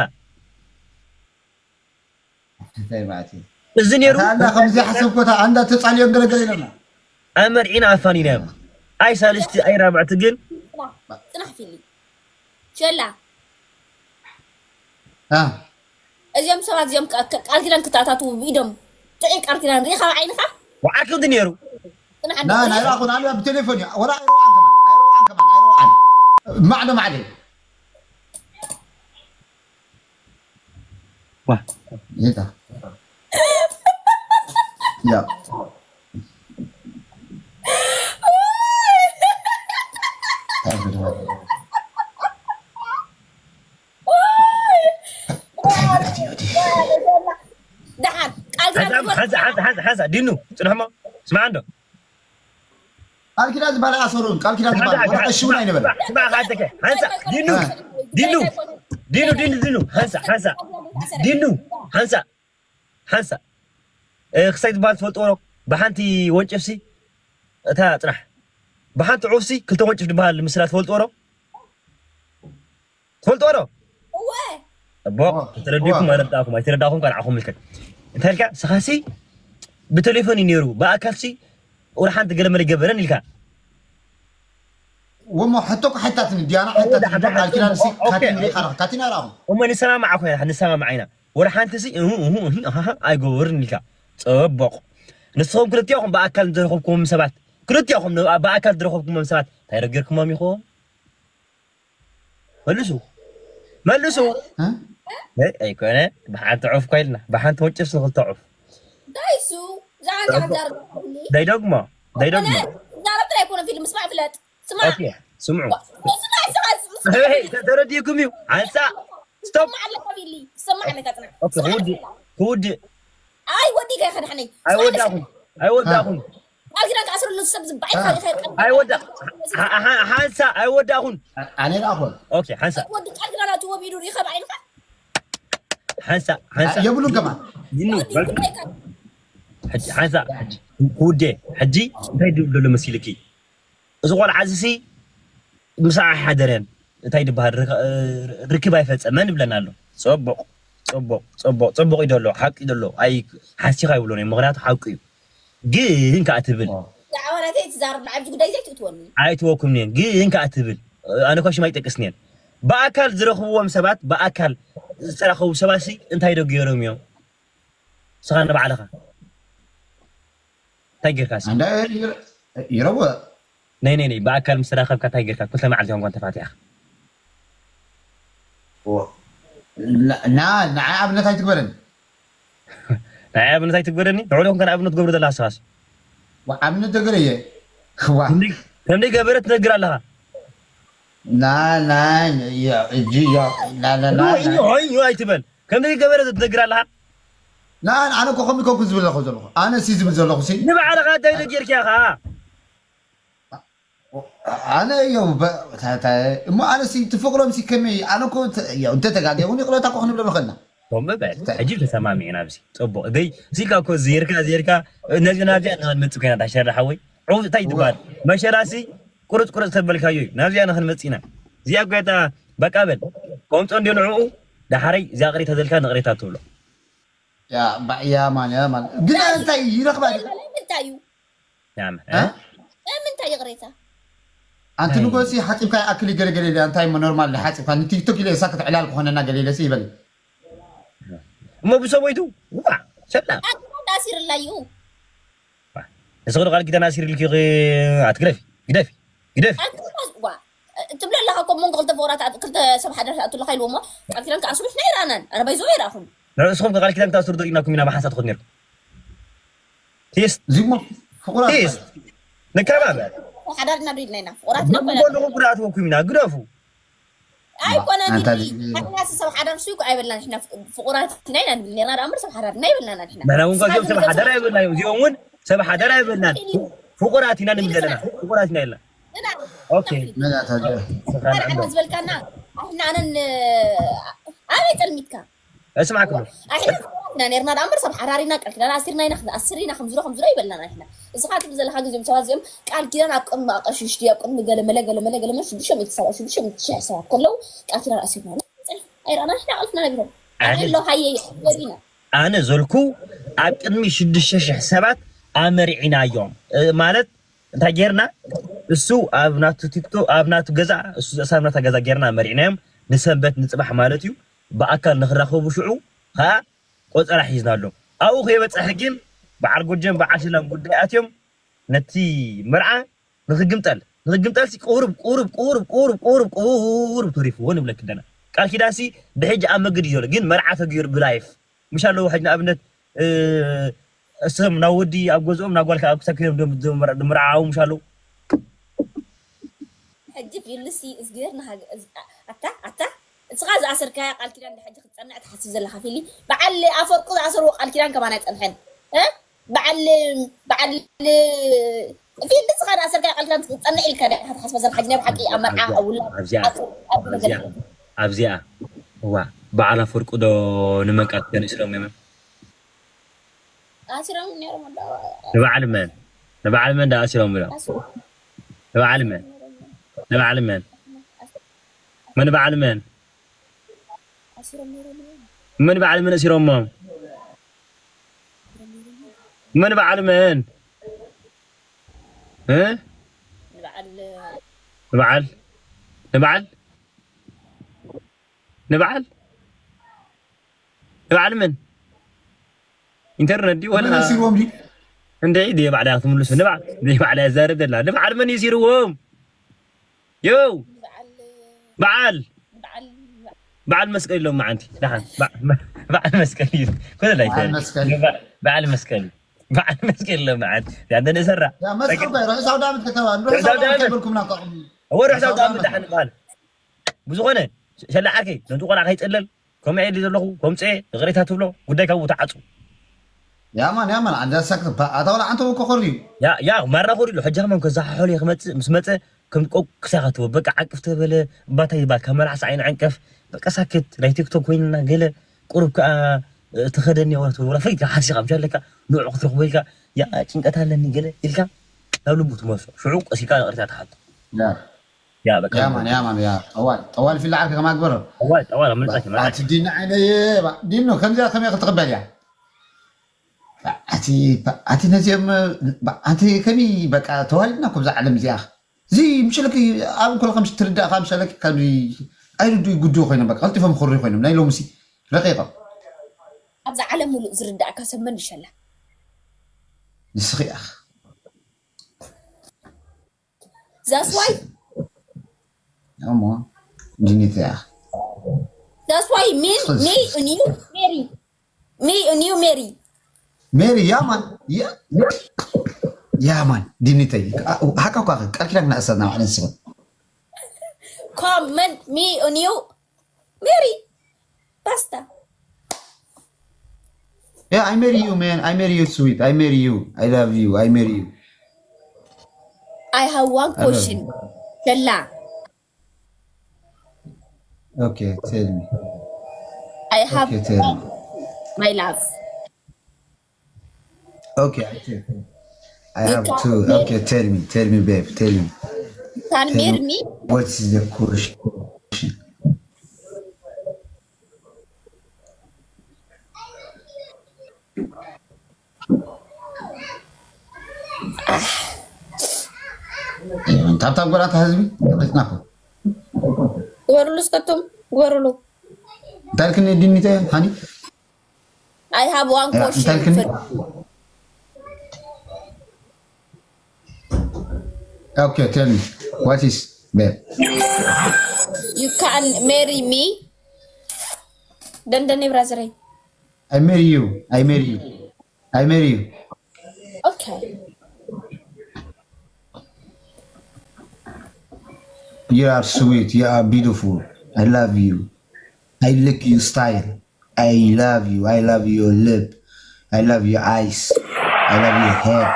እንታይ ማለት እዩ እዚ ነይሩ ኣታ ኣንዳ ከምዚ ሓሰብኮታ ኣንዳ ተጻልዮም ገለገለ ኢለና ኣመርዒና ኣፋኒናዮም ኣይ ሳልስቲ ኣይ ራብዕቲ ግን ፅናሕ ፊሊ ሸላ አ እዚኦም ሰባት እዚኦም ቃ- ቃ- ቃል ኪዳን ክተኣታትዉ ብኢዶም ጥዑይ ቃል ኪዳን ርኢኻ ብዓይንኻ ወዓርኪ እንዲ ነይሩ ፅናሕ ና ናይ ራኹን ኣለ ብቴሌፎን እዩ ወላ ኣይረዋን ከማን ኣይረዋን ከማን ኣይረዋን ማዕለ ማዕለ ዋ ይታ ያ ደሓን ቃል ኪዳን ሓንሳ ሓንሳ ሓንሳ ሓንሳ ሓንሳ ዲኑ ፅንሕሞ ስማዕ እንዶ ቃል ኪዳን ዝበሃል ኣሰሩን ቃል ኪዳን ዝበሃል ወላ ቀሺ እውን ኣይነበረ ስማዕ ካዓተከ ሓንሳ ዲኑ ዲኑ ዲኑ ዲኑ ዲኑ ሓንሳ ሓንሳ ዲኑ ሓንሳ ሓንሳ እ፣ ክሳይ ዝበሃል ትፈልጥዎ ዶ ብሓንቲ ወንጭፍሲ እታ ፅናሕ ብሓንቲ ዑፍሲ ክልተ ወንጭፍ ዝበሃል ምስላ ትፈልጥዎ ዶ ትፈልጥዎ ዶ እወ እቦ ተረዲኩም ኣረዳእኩም ኣይተረዳእኩም ከንዓኹም ምልከት እንታይ ኢልካ ስኻሲ ብቴሌፎን እዩ ነይሩ ብኣካልሲ ወደ ሓንቲ ገለመለ ይገበረን ኢልካ ወሞ ሕቶ ክሓታትኒ ዲያና ሓታትኒ ቃል ኪዳን ሲ ካቲን ሪኢኻ ዶ ካቲን ኣራኹ እሞ ንሰማማዕ ኮይና ንሰማማዕ ኢና ወደ ሓንቲ ሲ እሁ እሁ እሁ ኣሃሃ ኣይገበርን ኢልካ ፅቡቕ ንስኹም ክልቲኦኹም ብኣካል ዝረኸብኩዎም ሰባት ክልቲኦኹም ን- ብኣካል ዝረኸብኩዎም ሰባት እንታይ ረገርኩሞም ኢኹም መልሱ መልሱ እ? እ፣ ኣይኮነ ብሓንቲ ዑፍ እኳ ኢልና ብሓንቲ ወንጭፍ ንክልተ ዑፍ ዳይሱ ዛንታ ዛረብ ደይደግሞ ደይደግሞ ዛረብ ጥራይ ኣይኮነ ፊልም ስማዕ ፍለጥ ስማዕ ኦኬ ስምዑ ስማዕ ስማዕ ስማዕ ሄይ፣ ሄይ፣ ተ- ተረዲእኩም እዩ ሓንሳ ስቶፕ ስማዕ ኣለካ ፊሊ ስማዕ ኣለካ ፅናሕ ኦኬ ክውድእ ክውድእ ኣይ ወዲካ ከድሓነይ ኣይወዳኹም ኣይወዳኹም ቃል ኪዳን ክኣስረሉ ሰብ ዝባዓይ ኣይወዳ ሓ- ሓ- ሓንሳ ኣይወዳኹን ኣነ ዳኹን ኦኬ ሓንሳ ወዲ ቃል ኪዳን ኣትዎ ብኢዱ ሪኸብ ዓይንኻ ሓንሳ ሓንሳ የብሉን ከማ ይኑ ወዲ ጉዳይካ ሕጂ ሓንሳ ሕጂ ክውዴ ሕጂ እንታይ ድብል ዘሎ መሲልኪ እዚ ቆልዓ እዚ ሲ ምሳዕ ኣይሓደረን እንታይ ድበሃል ርክ- ርክብ ኣይፈፀመን ይብለና ኣሎ ፅቡቕ ፅቡቕ ፅቡቕ ፅቡቕ እዩ ዘሎ ሓቂ እዩ ዘሎ ኣይ ሓሲኻ ይብሎ ምክንያቱ ሓቂ እዩ ግን ከዓ ትብል ዛዕባ ናተይ ትዛረብ ንዓብዚ ጉዳይ ዘይ ትእትወኒ ኣይትወኩም እየን ግን ከዓ ትብል ኣነ ኳ ሽማ ይጠቅስን እየን ብኣካል ዝረኽብዎም ሰባት ብኣካል ዝተራኸቡ ሰባት ሲ እንታይ ዶ ገይሮም እዮም ንስኻ ንባዕልኻ እንታይ ጌርካ ሲ ኣንዳ ይረወ ናይ ናይ ናይ ብኣካል ምስ ተራኸብካ እንታይ ጌርካ ክልተ መዓልቲ ኳን ተፋቲሕካ ና ንዓይ ኣብነት ኣይትግበረኒ ናይ ኣብነት ኣይትግበረኒ ንዕኡ ኹን ኣብነት ገብሩ ዘላ ስኻስ ኣብነት ተገረየ ዋ ከምደይ ገበረ ትነግር ኣለኻ ና ና ያ እጂ ያ ና ና ና ዩ ዩ ዩ ኣይትበል። ከምዚ ገበረ ትነግር ኣለኻ። ና ኣነ እኮ ከምዚ ኮንኩ ዝብል ዘለኹ ዘለኹ ኣነ ሲ ዝብል ዘለኹ ሲ ንባዕልኻ እንታይ ተጌርካ ኢኻ? ኣነ ዮ እሞ ኣነ ሲ ትፍቅሮም ሲ ከመይ ኣነ እኮ እንተተጋገ እውን ይቕረታ እኮ ክንብሎም ንኽእልና ቶም በል ሕጂ ተሰማሚዕና ኣብዚ ፅቡቅ ደይ እዚልካ እኮ ዜርካ ዜርካ ነዚ ናብዚኣ ንክንመፅእ ኮይና ዳሸር ሓወይ ዕው እንታይ ትበሃል መሸራሲ ቁርፅ ቁርፅ ተበልካዮ እዩ ናብዚኣ ንክንመፅእ ኢና እዚኣ ጎታ በቃ በል ቆምፆ እንዲ ንዕኡ ዳሓረይ እዚኣ ቅሬታ ዘልካ ንቅሬታ ትብሎ ያ ማን ያ ማን ግን እንታይ ይረኽባ ምንታይ እዩ ናም ምንታይ ይቕሬታ ኣንቲ ንጎሲ ሓፂብካ ይኣክል ገለገለ ኢለ እንታይ ኖርማል ሓፂብካ ንቲክቶክ ኢለ እሳ ክትዕላል ክኾነና ገለ ኢለ ይበል እሞ ብሰበይቱ ዋ ሰላም ኣስርላ እዩ ንስኽ ዶ ቃል ኪዳን ኣሲርልኪ ኣትግደፊ ግደፊ ግደፊ ትብሎ ኣለካ ከም መንጎ ክልተ ፍቅራት ክልተ ሰብ ሓዳር ኣትለካ ኢልዎ እሞ ቃል ኪዳን ከኣስሩ ሕና ይረኣናን ኣረ ባይዞ ይረኣኹም ንስኹም ቃል ኪዳን ክታስሩ ደሊና ኩም ኢና መሓሳ ትኾን ነርኩም ቲስ እዚሞ ፍቁራት ቲስ ንከባበር ሓዳር ኢና ዶ ኢልና ኢና ፍቁራት ንጎንኹም ጉዳኣትወኩም ኢና ግደፉ ኣይኮነን ሓዳር ሱ ኣይበልናን ሕና ፍቁራት ኢና ኢና ንብል ነርና ዳኣ እምበር ሰብ ሓዳር ኢና ኣይበልናን ሕና ንሕና እውን ጓዚኦም ሰብ ሓዳር ኣይበልናዮም እዚኦም እውን ሰብ ሓዳር ኣይበልናን ፍቁራት ኢና ንብል ዘለና ፍቁራት ኢና ኢልና ኦኬ ዝበልካና ኣሕና ኣነን ኣበይ ጠልሚትካ እስማዕኩም ኣሕና ፍቁራት ኢና ነርና ዳኣ እምበር ሰብ ሓዳር ኢና ቃል ኪዳን ኣሲርና ኢና ኣስር ኢና ከምዝሮ ከምዝሮ ኣይበልናን ኣሕና እዚ ካ ትብል ዘለካ ግዜም ሰባት እዚኦም ቃል ኪዳን ኣብ ቅድሚ ኣቀሽሽቲ ኣብ ቅድሚ ገለ መለ ገለ መለ ገለ መለ ሽዱሽተ ሚእቲ ሰባት ሽዱሽተ ሚእቲ ሽሕ ሰባት ከለዉ ቃል ኪዳን ኣሲርና ኣይረኣና ኣሕና ቃልፍና ነቢሮም ኣሎ ሃየ ወዲና ኣነ ዘልኩ ኣብ ቅድሚ ሽዱሽተ ሽሕ ሰባት ኣመሪዒናዮም ማለት እንታይ ጌርና እሱ ኣብ ናቱ ቲክቶ ኣብ ናቱ ገዛ እሱ ዘእሳብ ናታ ገዛ ጌርና መሪዕናዮም ንሰንበት ንፅባሕ ማለት እዩ ብኣካል ንክራኸቡ ሽዑ ከዓ ቆፀራ ሒዝናሎም ኣብኡ ከይበፀሐ ግን በዓል ጎጀን በዓል ሽላን ጉዳይ ኣትዮም ነቲ መርዓ ንክግምጠል ንክግምጠል ሲ ቁሩብ ቁሩብ ቁሩብ ቁሩብ ቁሩብ ቁሩብ ተሪፍዎ ንብለክ ኣለና ቃል ኪዳን ሲ ብሕጂ ኣብ መገዲ ዘሎ ግን መርዓ ተገይሩ ብላይፍ ምሽ ኣለዉ ሕጂ ንኣብነት እሶም ናብ ወዲ ኣብ ገዝኦም ናብ ጓልካ ኣብ ክሳብ ከይዶም ድምርዓው ምሽ ኣለዉ ሕጂ ፊልሲ እዝግር ንሃገ ኣታ ኣታ እስኻ ዝኣሰርካያ ቃል ኪዳን ሕጂ ክትፀንዕ ትሓስብ ዘለካ ፊሊ በዓል ኣፈርቁ ዝኣሰርዎ ቃል ኪዳን ከማን ኣይፀንሐን በዓል በዓል ፊልሲ ዝኻ ዝኣሰርካያ ቃል ኪዳን ክትፀንዕ ኢልካ ዲኻ ትሓስበ ዘለካ ሕጂ ናይ ብሓቂ ኣብ መርዓ ኣብ ውላድ ኣብዚኣ ኣብዚኣ እዋ በዓል ኣፈርቁ ዶ ንመን ቃል ኪዳን ይስሎም እዮም ኣሲሮም ነይሮም ኣለዉ ንበዓል መን ንበዓል መን ዳ ኣሲሮም ብሎም ንበዓል መን ንበዓል መን መን በዓል መን ኣሲሮም ነይሮም መን በዓል መን ኣሲሮሞም መን በዓል መን እ ንበዓል ንበዓል ንበዓል ንበዓል ንበዓል መን ኢንተርነት ድዩ ወላ መን ኣሲርዎም ድዩ እንደ ድየ ባዕላ ክትምልሱ ንበዓል ድየ ባዕላ ያዛርብ ዘላ ንበዓል መን ይሲርዎም ዮ በዓል በዓል በዓል በዓል መስቀል ኢሎም መዓንቲ ደሓን በዓል መስቀል እዩ ኮነ ላይ በዓል መስቀል። በዓል መስቀል እዩ በዓል መስቀል ኢሎም መዓንቲ ያንተ ንእሰራ ያ መስቀል እኮ ርሑስ ኣውደ ዓመት ከተባሉ ርሑስ ኣውደ ዓመት ከይበልኩምና እኮ ወርሕ ኣውደ ዓመት ደሓን በዓል ብዝኾነ ሸላ ዓርከይ ነቲ ቆልዓ ከይፀለል ከምኡ ኢለ ዘለኹ ከምፅኤ ይቕሬታ ትብሎ ጉዳይ ካብኡ ተዓፁ ያማን ያማን ዓዲ ኣሳክት ኣታ ወላ ዓንተ እኮ ኮር እዩ ያ ያ ማራ ኮር ኢሉ ሕጂ ከማን ከዛሓሖል እየ ክመፅእ ምስ መፀ ከም ቆ- ክሳኻ ትቦ በቃ ዓቅፍ ተበለ ባታይ ባ ከመላዕሳ ዓይን ዓንቀፍ በቃ ሳክት ናይ ቲክቶክ ኮይንና ገለ ቁሩብ ከዓ ተኸደኒ ወላ ትብል ወላ ፈይትካ ሓሲኻ ምሽ ኣለካ ንዑ ክትረኽቦ ኢልካ ያ ጭንቀት ኣለኒ ገለ ኢልካ ናብ ልቡ ትመልሶ ሽዑ ቀሲልካ ይቕሬታ ትሓቶ ያ ያ በቃ ያማን ያማን ያ ጠዋል ጠዋል ፊላ ዓርከ ከማግበረ ጠዋል ጠዋል ኣብ ምልጻት ኣቲ ዲና ዓይነየ ዲኖ ከምዚኣ ከመይ ክትቕበል እያ ኣቲ ኣቲ ነዚኦም ኣቲ ከመይ በቃ ተዋሊድና እኮ ብዛ ዓለም እዚኣ እዚ ምሸለክ ኣብ እንኮሎ ከም ትርዳእ ካብ ምሸለክ ካብ ኣይርዱ ጉዱ ኮይኖም በቃ ቀልጢፎም ክሪ ኮይኖም ናይ ሎምሲ ረቂቆም ኣብዛ ዓለም ሙሉእ ዝርዳእካ ሰብ መን ይሸላ ንስኺ ኢኻ That's why እሞ ዲኒት ኢኻ That's why me me and you marry me and you marry ሜሪ ያማን ያማን ዲኒተይ ሓቃ ኳ ቃል ኪዳን ክነእሰና ማለት ንስኹም Comment me on you. Marry. Basta. Yeah, I marry you, man. I marry you, sweet. I marry you. I love you. I marry you. I have one I love question. you. Shella. Okay, tell me. I have Okay, tell me. My love. Okay, I tell. I You have can two. marry, Okay, tell me, tell me, babe, tell me. You can Tell marry me, me. What is the question? ታብታብ ጎራታ ህዝቢ፣ ጠቂስናኩም። ግበሩሉ እስከቱም፣ ግበሩሉ። እንታይ ኢልክኒ ዲኒተ፣ ሃኒ? I have one ያ፣ እንታይ question ኢልክኒ? for you. Okay, tell me. What is, babe? You can marry me. ደንደኔ ብራዘረይ። I marry you. I marry you. I marry you. Okay. You are sweet. You are beautiful. I love you. I like your style. I love you. I love your lip. I love your eyes. I love your head.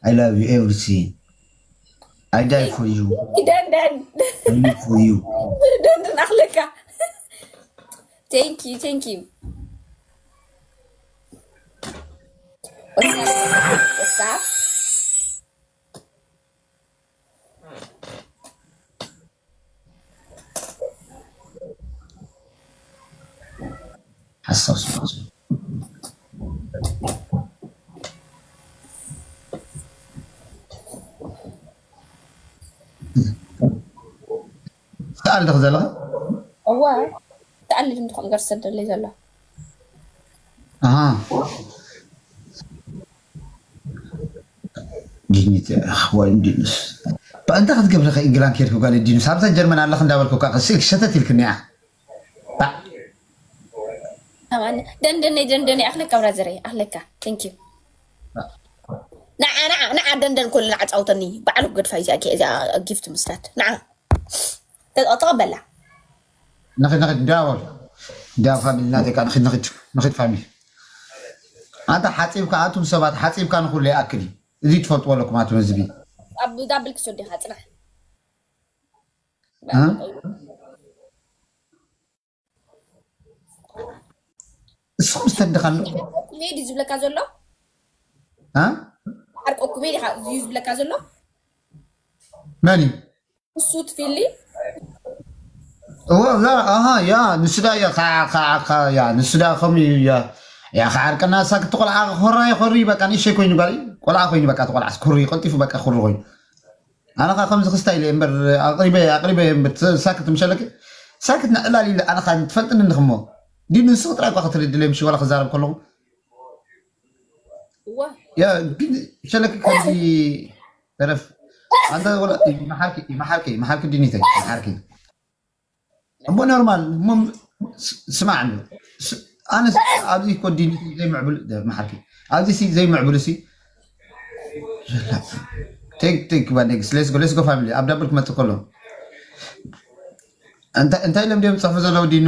I love you everything. I die for you. ደንደን I live for you. ደንደን ኣኽለካ። Thank you, thank you. What's up? What's up? ሓሳብ ስማዕ። ትኣልኽ ዘለኻ? እዋ ትኣልል እንድኹም ገር ሰደለይ ዘሎ። ኣሃ። ዲኒት፣ ኣኽ፣ ወይ ዲኑስ። በእንታ ክትገብረ ከ ኢንግላንድ ከይድኩ ጋለ ዲኑስ። ኣብዛ ጀርመን ኣለኽ እንዳበልኩ ካ፣ ስልክ ሸተት ኢልክኒ እያ። ባ-፣ ኣማን ደንደነይ ደንደነይ ኣኽለካ ብራዘረይ ኣኽለካ። Thank you። ንዓ ንዓ ንዓ ደንደን ኩሉ ንዓ ጻውተኒ ባዕሉ ገድፋ እዚኣ እዚኣ ጊፍት ምስታት ንዓ ተቐበላ። ንኽድ፣ ንኽድ፣ እንዳ በል። እንዳ ፋሚሊ ናተይ ካ፣ ንኽድ፣ ንኽድ፣ ንኽድ ፋሚሊ። ኣንታ ሓጺብካ፣ ኣቱም ሰባት ሓጺብካ ንኹሉ ይኣክል እዩ። እዚ ትፈልጥዎ ኣለኩም ኣቱም ህዝቢ። ኣብ ዳብል ክሶ ዲኻ ጽናሕ። እ? እስኹም ዝተድኻ ኣሎ? ሜዲ ዝብለካ ዘሎ እ? ዓርቆኩም ዲኻ እዩ ዝብለካ ዘሎ መን እዩ? እሱ ትፊሊ እዎ፣ ያ፣ ኣሃ፣ ያ፣ ንሱ ዳ፣ ያ፣ ካ-፣ ካ-፣ ካ-፣ ያ፣ ንሱ ዳ፣ ከምኡ እዩ፣ ያ፣ ያ፣ ክዓርቀና፣ ሳክት ቆልዓ፣ ኮራ፣ ኮሪ፣ በቃ፣ ንእሸይ ኮይኑ፣ ጓል፣ ቆልዓ ኮይኑ፣ በቃ፣ እቲ ቆልዓ፣ ኩሪ፣ ቀልጢፉ፣ በቃ፣ ኩሪ ኮይኑ። ኣነ ኸዓ ከምዚ ክስታይ ኢለ እምበር፣ ኣቕሪበ፣ ኣቕሪበ እምበር፣ ት-፣ ሳክት ምሸለክ፣ ሳክት ንዕላል ኢለ፣ ኣነ ኸዓ ትፈልጥኒ እንዲኽሞ። ዲኑ ንስኺ ጥራይ እኳ ክትርድለይ፣ ምሽ፣ ዋላ ክዛረብ ከለኹ። እዋ ያ፣ ግን ሸለክ ከምዚ ተረፍ። ኣንተ ወላ፣ ይመሓርኪ፣ ይመሓርኪ፣ ይመሓርኪ ዲኒተይ፣ ይመሓርኪ። እሞ ኖርማል፣ እሞ ስ-፣ ስማዕ እንዶ። ስ-፣ ኣነስ ኣብዚ እኮ ዲኒተይ ዘይምዕቡል፣ ደ-፣ መሓርኪ። ኣብዚ ሲ ዘይምዕቡል ሲ። ቴክ፣ ቴክ፣ ባንዴክስ፣ ሌትስ ጎ፣ ሌትስ ጎ ፋሚሊ። ኣብ ዳብል ክመጽእ ከሎ። እንታይ፣ እንታይ ኢሎም ድዮም ዝጽሕፉ ዘለዉ ዲኑ?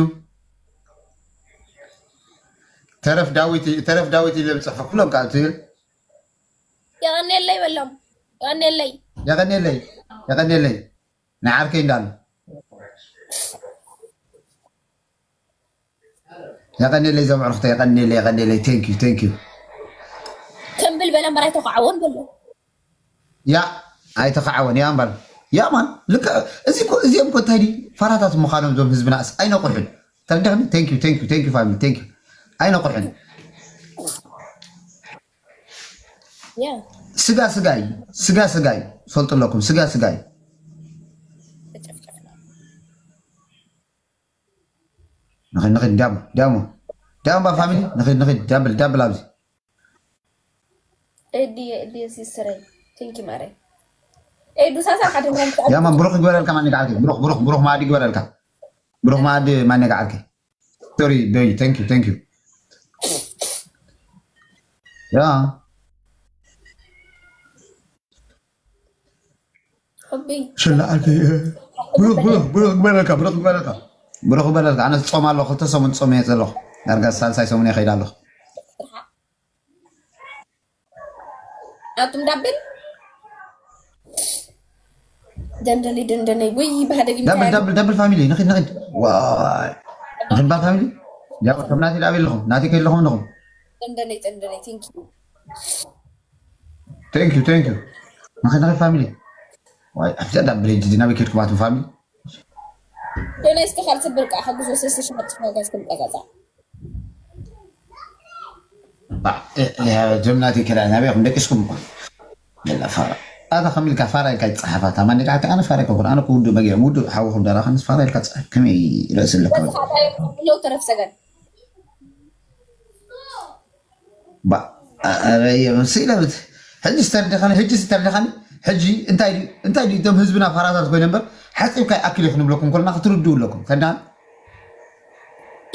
ተረፍ ዳዊት፣ ተረፍ ዳዊት ኢሎም ዝጽሕፉ። ኩሎም ከኣ ትብል። የቐኔለይ በሎም። የቐኔለይ። የቐኔለይ፣ የቐኔለይ። ንዓርከይ እንዳሉ። የቐኔለይ፣ ዘምዕርኽቶ፣ የቐኔለይ፣ የቐኔለይ። Thank you, thank you። ተንብል በለ እምበር ኣይተኸዓወን በሎ። ያ፣ ኣይተኸዓወን፣ ያ እምበር። ያ ማን፣ ልክዕ፣ እዚ እኮ፣ እዚኦም እኮ እንታይ ድዩ? ፋራታት ምዃኖም እዞም ህዝብናስ ኣይነቑሑን። ተረዳኽኒ? Thank you, thank you, thank you ፋሚሊ፣ thank you። ኣይነቑሑን። ያ ስጋ ስጋ እዩ፣ ስጋ ስጋ እዩ። ፈልጡ ኣለኩም፣ ስጋ ስጋ እዩ። ንኽድ፣ ንኽድ፣ ዳሞ፣ ዳሞ፣ ዳሞ ፋሚሊ፣ ንኽድ፣ ንኽድ፣ ዳብል፣ ዳብል ኣብዚ። ኤዲ ኤዲ ሲስተረይ ቴንኪ ማረይ። ኤዱ ሳሳ ሓደ ምራም ያማን ብሩኽ ይግበረልካ፣ ማን ይግዓልካ? ብሩኽ፣ ብሩኽ፣ ብሩኽ ማዕዲ ይግበረልካ። ብሩኽ ማዕዲ ማን ይግዓልካ? ሶሪ፣ በይ፣ thank you, thank you። ያ። ሕቢ ሽላ ኣልከ ብሩኽ ብሩኽ ብሩኽ ግበረልካ ብሩኽ ግበረልካ ብሩኽ ግበረልካ። ኣነ ጾም ኣለኹ፣ ክልተ ሰሙን ጾም እየ ዘለኹ። ዳርጋ ሳልሳይ ሰሙን እየ ከይድ ኣለኹ። ኣቱም ዳብል ደንደለይ ደንደለይ ወይ ባህደግ ደብል ደብል ደብል ፋሚሊ ንኺድ ንኺድ። ዋይ ንኺድ ባ ፋሚሊ። ያው ከም ናቲ ዳብል ኣለኹም ናቲ ከይለኹም ኣለኹም። ደንደለይ ደንደለይ thank you thank you thank you። ንኺድ ንኺድ ፋሚሊ። ዋይ ኣብዛ ዳብል ጅዲ ናበይ ከድኩም ኣቱም ፋሚሊ። ዶናይ እስከ ካልሲ ብርቃ ሓግዞ ሰስተ ሽመት ዋጋ እስከ ብቃጻጻ ጀምናት ይከዳ ናበይ ኹም ደቂስኩም እኮ። የላ ፋራ ኣታ ከም ኢልካ ፋራ ኢልካ ይጸሓፋ። ታማ ንቃዕቲ ኣነ ፋራ ይኮንኩን። ኣነ እኮ ውዱእ መጊኦም ውዱእ ሓውኹም ደራ ከንስ ፋራ ኢልካ ጸሓፍ። ከመይ ርእሲ ኣለካ? ለው ተረፍ ሰገን ባ ኣረ የምሲ ለብት ሕጂ ስተርደኻኒ ሕጂ ስተርደኻኒ። ሕጂ እንታይ ድዩ እንታይ ድዩ እቶም ህዝብና ፋራታት ኮይነ እምበር ሓፂብካ ይኣክል ይኹን ብለኩም ኮልና ክትርድኡ ኣለኩም። ከንዳ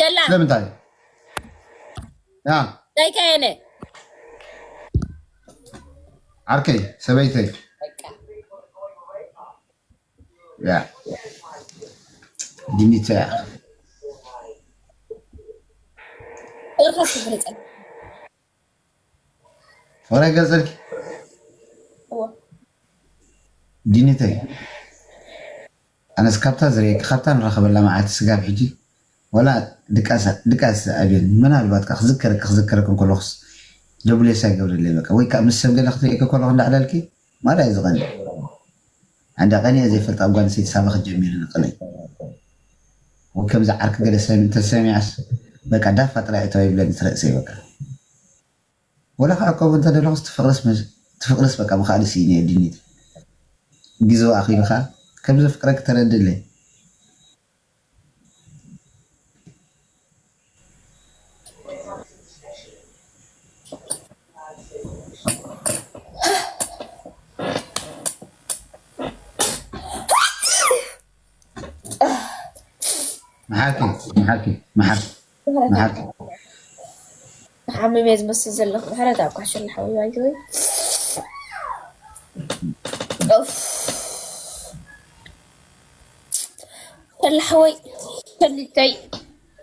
የላ ስለምንታይ ያ ዳይካየነ ዓርከይ ሰበይተይ በቃ ያ ዲኒተ እርኻስ ትግለጸ ፍቕረይ ገጸልኪ እዋ ዲኒተይ ኣነስ ካብታ ዝርእየኪ ካብታ ንራኸበላ መዓልቲ ስጋብ ሕጂ ወላ ድቃስ ድቃስ ኣብየን ምናልባት ካ ክዝከረኪ ክዝከረኪ እንከለኹስ ደቡሌሳ ይገብረለይ በቃ ወይ ከዓ ምስ ሰብ ገለ ክትርእየኪ ከለኹ እንዳዕለልኪ ማዳ እዩ ዝቐኒ። ዓንዳ ቀኒአ ዘይፈልጣ ጓል ኣንስተይቲ ሳባ ክትጀሚሪ ንቕለይ። ወይ ከምዚ ዓርኪ ገለ ሰብ እንተሰሚዓስ በቃ ዳፋ ጥራይ እተው ይብለኒ ትርእሰይ በቃ። ወላ ከዓ ከቡ እንተደለኹስ ትፍቕርስ መስ- ትፍቕርስ በቃ ብካልእ ስኢነ እየ ድኒት። ግዜኡ ኣኺሉ ከዓ ከም ዘፍቅረኪ ተረድእለይ። መሓኪ መሓኪ መሓኪ መሓኪ ሓሚም እየ ዝመስል ዘለኹ። ምሕረት ኣብ ኳሽን ሓወይ ባይዘወይ ሸላ ሓወይ ሸሊተይ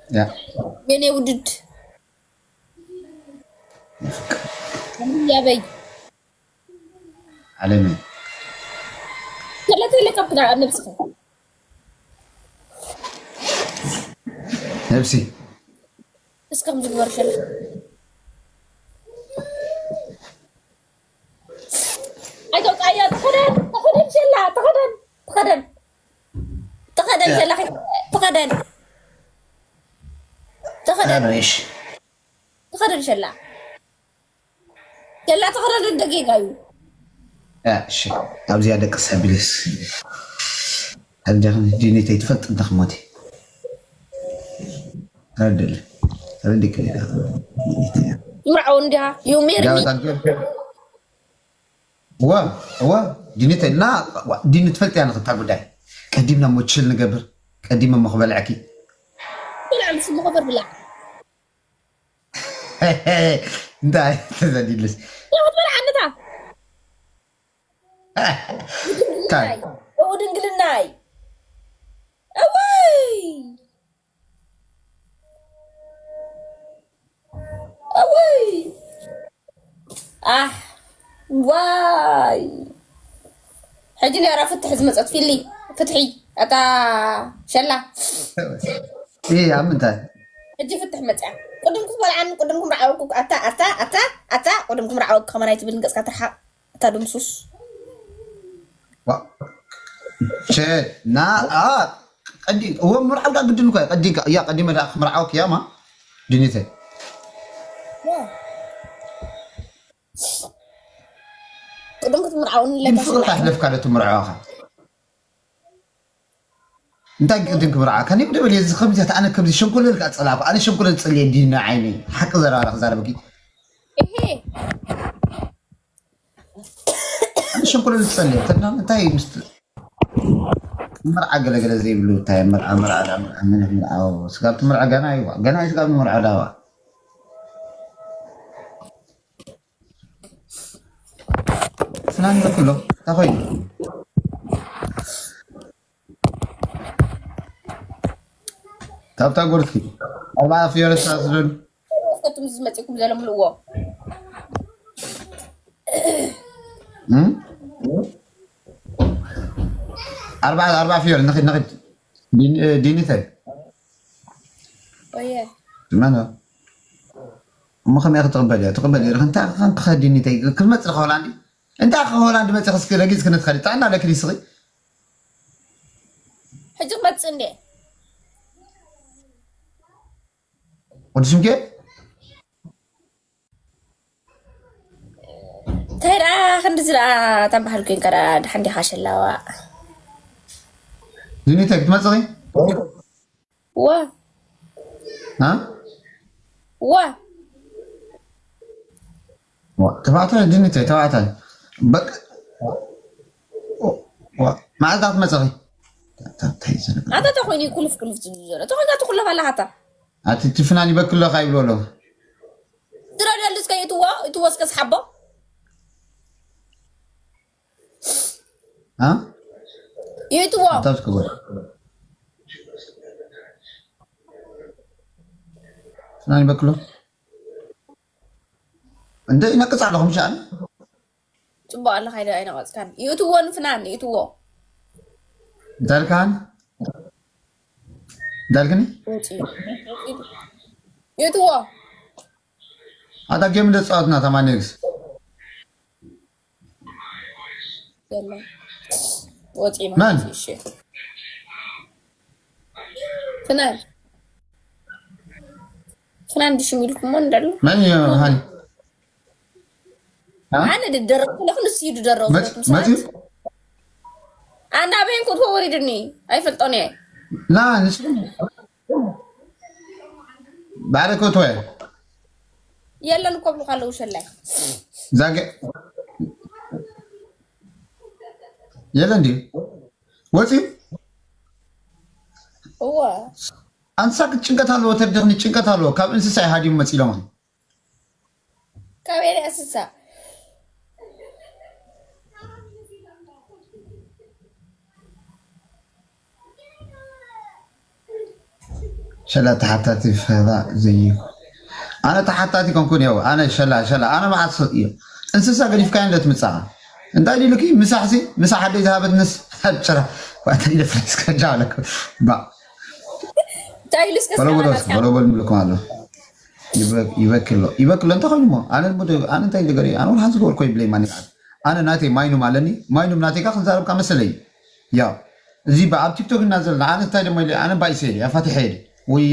ያ የኔ ውድድ ያበይ ዓለመይ ተለተለ ካብትዳ ኣብ ነብስኻ ነብሲ እስከም ዝግበር ሸላ ኣይተውፃያ ተኸደን ተኸደን ሸላ ተኸደን ተኸደን ተኸደን ሸላ ተኸደን ተኸደን ተኸደን ሸላ ሸላ ተኸደን ደጌጋ እዩ። እሺ ኣብዚኣ ደቂ ሰቢልስ ኣልጃኽን ዲኒተይ ትፈልጥ እንተ ክሞት ረድል ረድክ ምርዓው እንዲያ ዩ ሜሪ ዋ ዋ ዲኒተይ እና ዲኒ ትፈልጥ ያ ንክታ ጉዳይ ቀዲምና ሞችል ንገብር ቀዲመ ሞ ክበልዐኪ ብልዕ ምስ ምኸበር ብላ እንታይ ተዘዲልስ ክትበልዓ ኣነታ እንታይ ድንግልናይ እው ድንግልናይ እወይ እወይ ኣሕ ዋይ ሕጂ ነራ ፍትሒ ዝመፀት ፊሊ ፍትሒ ኣታ ሸላ ይህ ኣብ ምንታይ ሕጂ ፍትሕ መፅያ ቅድም ክትበልዓኒ ቅድም ክምርዓወኩ ኣታ ኣታ ኣታ ኣታ ቅድም ክምርዓወኩ ከማን ኣይትብል ንገፅካ ትርሓቅ እታ ድምሱስ ሸ ና ኣ ቀዲ እወ ምርዓው ዳ ግድን እኮ ቀዲንካ እያ ቀዲመ ዳ ክምርዓወክ እያ ማ ድኒተ ቅድም ክትምርዓውኒ ግን ፍቅሪ ኣለካ ኣሕለፍካ ዶ ትምርዓወካ እንታይ ቅድም ክምርዓወካ ኔ ደበል እዚ ከምዚ ኣነ ከምዚ ሸንኮለል ከኣ ጸላእኩ ኣነ ሸንኮለል ጸልየ ዲና ዓይነይ ሓቂ ዘረባ ክዛረበኪ እሄ ኣነ ሸንኮለል ጸልየ ተና እንታይ ምስት መርዓ ገለገለ ዘይብሉ እንታይ መርዓ መርዓ መርዓ ምን መርዓ ስጋብ መርዓ ገና ይዋ ገና ስጋብ መርዓ ዳዋ ስናን ዘክሎ ታኾይ ካብታ ጎርኪ ኣርባዓ ፍዮረስ ኣስደዱ። ከቱም ዝመፅኩም ዘለምልዎ እም? ኣርባዓ ኣርባዓ ፍዮር ንኺድ ንኺድ ዲን- እ፣ ዲኒተይ ወየ መን እሞ ከመይ ክትቕበል እያ ትቕበል እያ እንታይ ከን ክኸድ ዲኒተይ ክትመፅእ ከሆላንዲ እንታይ ከሆላንዲ መፅእ ክስክ ረጊፅ ክንትኸድ ጣና ለክሊ ስኺ ሕጂ ክመፅእ እንዴ ወዲ ሽምኬ እንታይ ደኣ ክንዲ ዝደኣ ተባህል ኮይንካ ደኣ ድሓን ዲኻ ሸላዋ ዲኒተይ ክትመፅኺ ዋ እ? ዋ ተባዕታይ ዲኒተይ ተባዕታይ በቃ መዓልታት መፀኺ ኣታ ተኮይኑ ኩልፍ ኩልፍ ዝብል ዘሎ ተኮይንካ ትኩለፍ ኣለካ ኣታ ኣቲ ትፍናን ይበክለካ ይብሉ ኣለዉ ድረደሉ እስከ ይትዎ ይትዎ እስከ ስሓቦ እ? ይትዎ ኣታ ትክጎ ፍናን ይበክሎ እንደ ይነቅፅ ኣለኹም ሻን ፅቡቅ ኣለካ ኢለ ኣይነቀፅካን ይእትዎ ንፍናን ይእትዎ እንታይ ኢልካን እንታይ ኢልክኒ ወፂኡ ይእትዎ ኣታ ጌም እንደ ፀዋትና ተማኔግስ የለን ወፂኡ መን? ማለት እዩ እሺ ፍናን ፍናን ድሽም ኢልኩሞ እንዳሉ መን እዩ ሃኒ እ? ኣነ ድደረቕ ዘለኹ ንሱ እዩ ድደረቕ መፅ- ዘለኹ መፅዩ ኣነ ኣበይን ክትቦ ወሪድኒ ኣይፈልጦን እየ ላ ንስ ባዕለ ከትወ የለን እኮ ብሉካ ኣለዉ ሸላይ ዛገ የለ እንዲ ወፂ እወ ኣንሳ ጭንቀት ኣለዎ ተርድኽኒ ጭንቀት ኣለዎ ካብ እንስሳ ይሃዲሙ መፂሎም ካብ የለ እንስሳ ሸላ ተሓታቲ ፈላ ዘይኮ ኣነ ተሓታቲ ኮንኩን የው ኣነ ሸላ ሸላ ኣነ መዓት ሰብ እዮ እንስሳ ገዲፍካዮ እንደ ትምጻኻ እንታይ ዲሉኪ ምሳሕሲ ምሳሕ ኣደይ ዝሃበትንስ ጭራ ዋታ ኢለ ፍለስ ከጃ ኣለኩ ባ እንታይ ኢሉ እስከ በሎ በሎ በሎ በሎ ንብልኩም ኣሎ ይበክሎ ይበክሎ እንታይ ኮይኑ ሞ ኣነ ኣነ እንታይ ልገሪ ኣነ ወላ ሓንቲ ገበርኮ ይብለይ ማን ኣነ ናተይ ማይኑም ኣለኒ ማይኑም ናተይ ካ ክንዛረብካ መሰለይ ያ እዚ ኣብ ቲክቶክ እና ዘለና ኣነ እንታይ ደሞ ኢለ ኣነ ባይሰ ኢለ ኣፋቲሐ ኢለ ወይ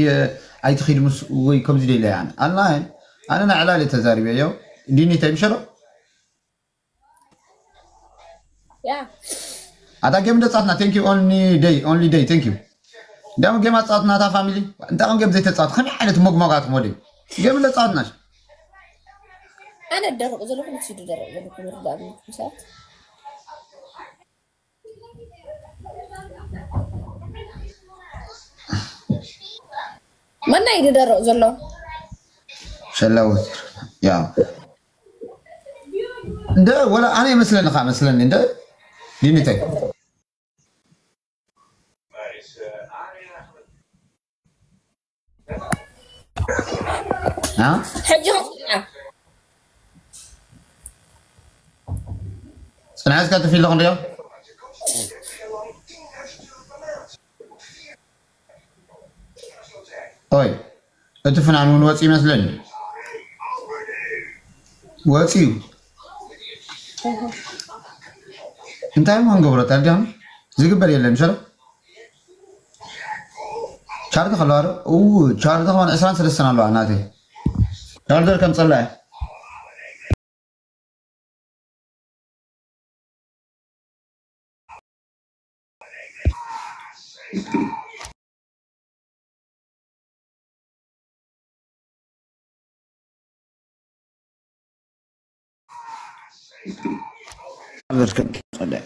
ኣይትኺድ ምስ ወይ ከምዚ ደለ ኣነ ኣና ኣነ ናይ ዕላል ተዛሪበዮ ዲኒ እንታይ ምሸሎ ያ ኣታ ጌም ደጻትና thank you only day only day thank you ደሞ ጌም ኣጻወትና እታ ፋሚሊ እንታይ ከም ጌም ዘይተጻወት ከመይ ዓይነት መግመጋት ሞዴል ጌም ደጻወትና ኣነ ደረቕ ዘለኹ ንሱ ደረቕ ዘለኹ ምርዳእ ምሳት መና እዩ ደረቕ ዘሎ ሸላወት ያ እንደ ወላ ኣነ ይመስለኒ ካ መስለኒ እንደ ዲኒተይ አ? ሕጂ ጽንሐትካ ተፊለኹ እንዲዮ ኦይ እቲ ፍናን እውን ወፂ ይመስለኒ ወፂ እዩ እንታይ ሞ ንገብሮ ታዲያም ዝግበር የለን ሸሎ ቻርጅ ከለዋ ዶ ኡ ቻርጅ ከማን ዕስራን ሰለስተን ኣለዋ ናተይ ቻርጀር ከም ፀላያ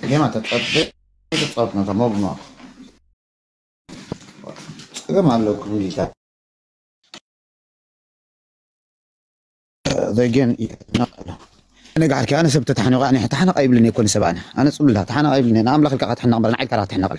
ጌማ ተጻወት ተጻወት ነው ተሞብማ ጸገም ኣለኩም ዲታ ዘይገን ነጋሕኪ ኣነ ሰብ ተታሕኒቑ ኣነ ተሓነቕ ኣይብልን እየ ኮነ ሰብ ኣነ ኣነ ጽሉላ ተሓነቕ ኣይብልን እየ ንኣምላኽ ኢልካ ክትሕነቕ እምበር ንዓይልካ ክትሕነቕ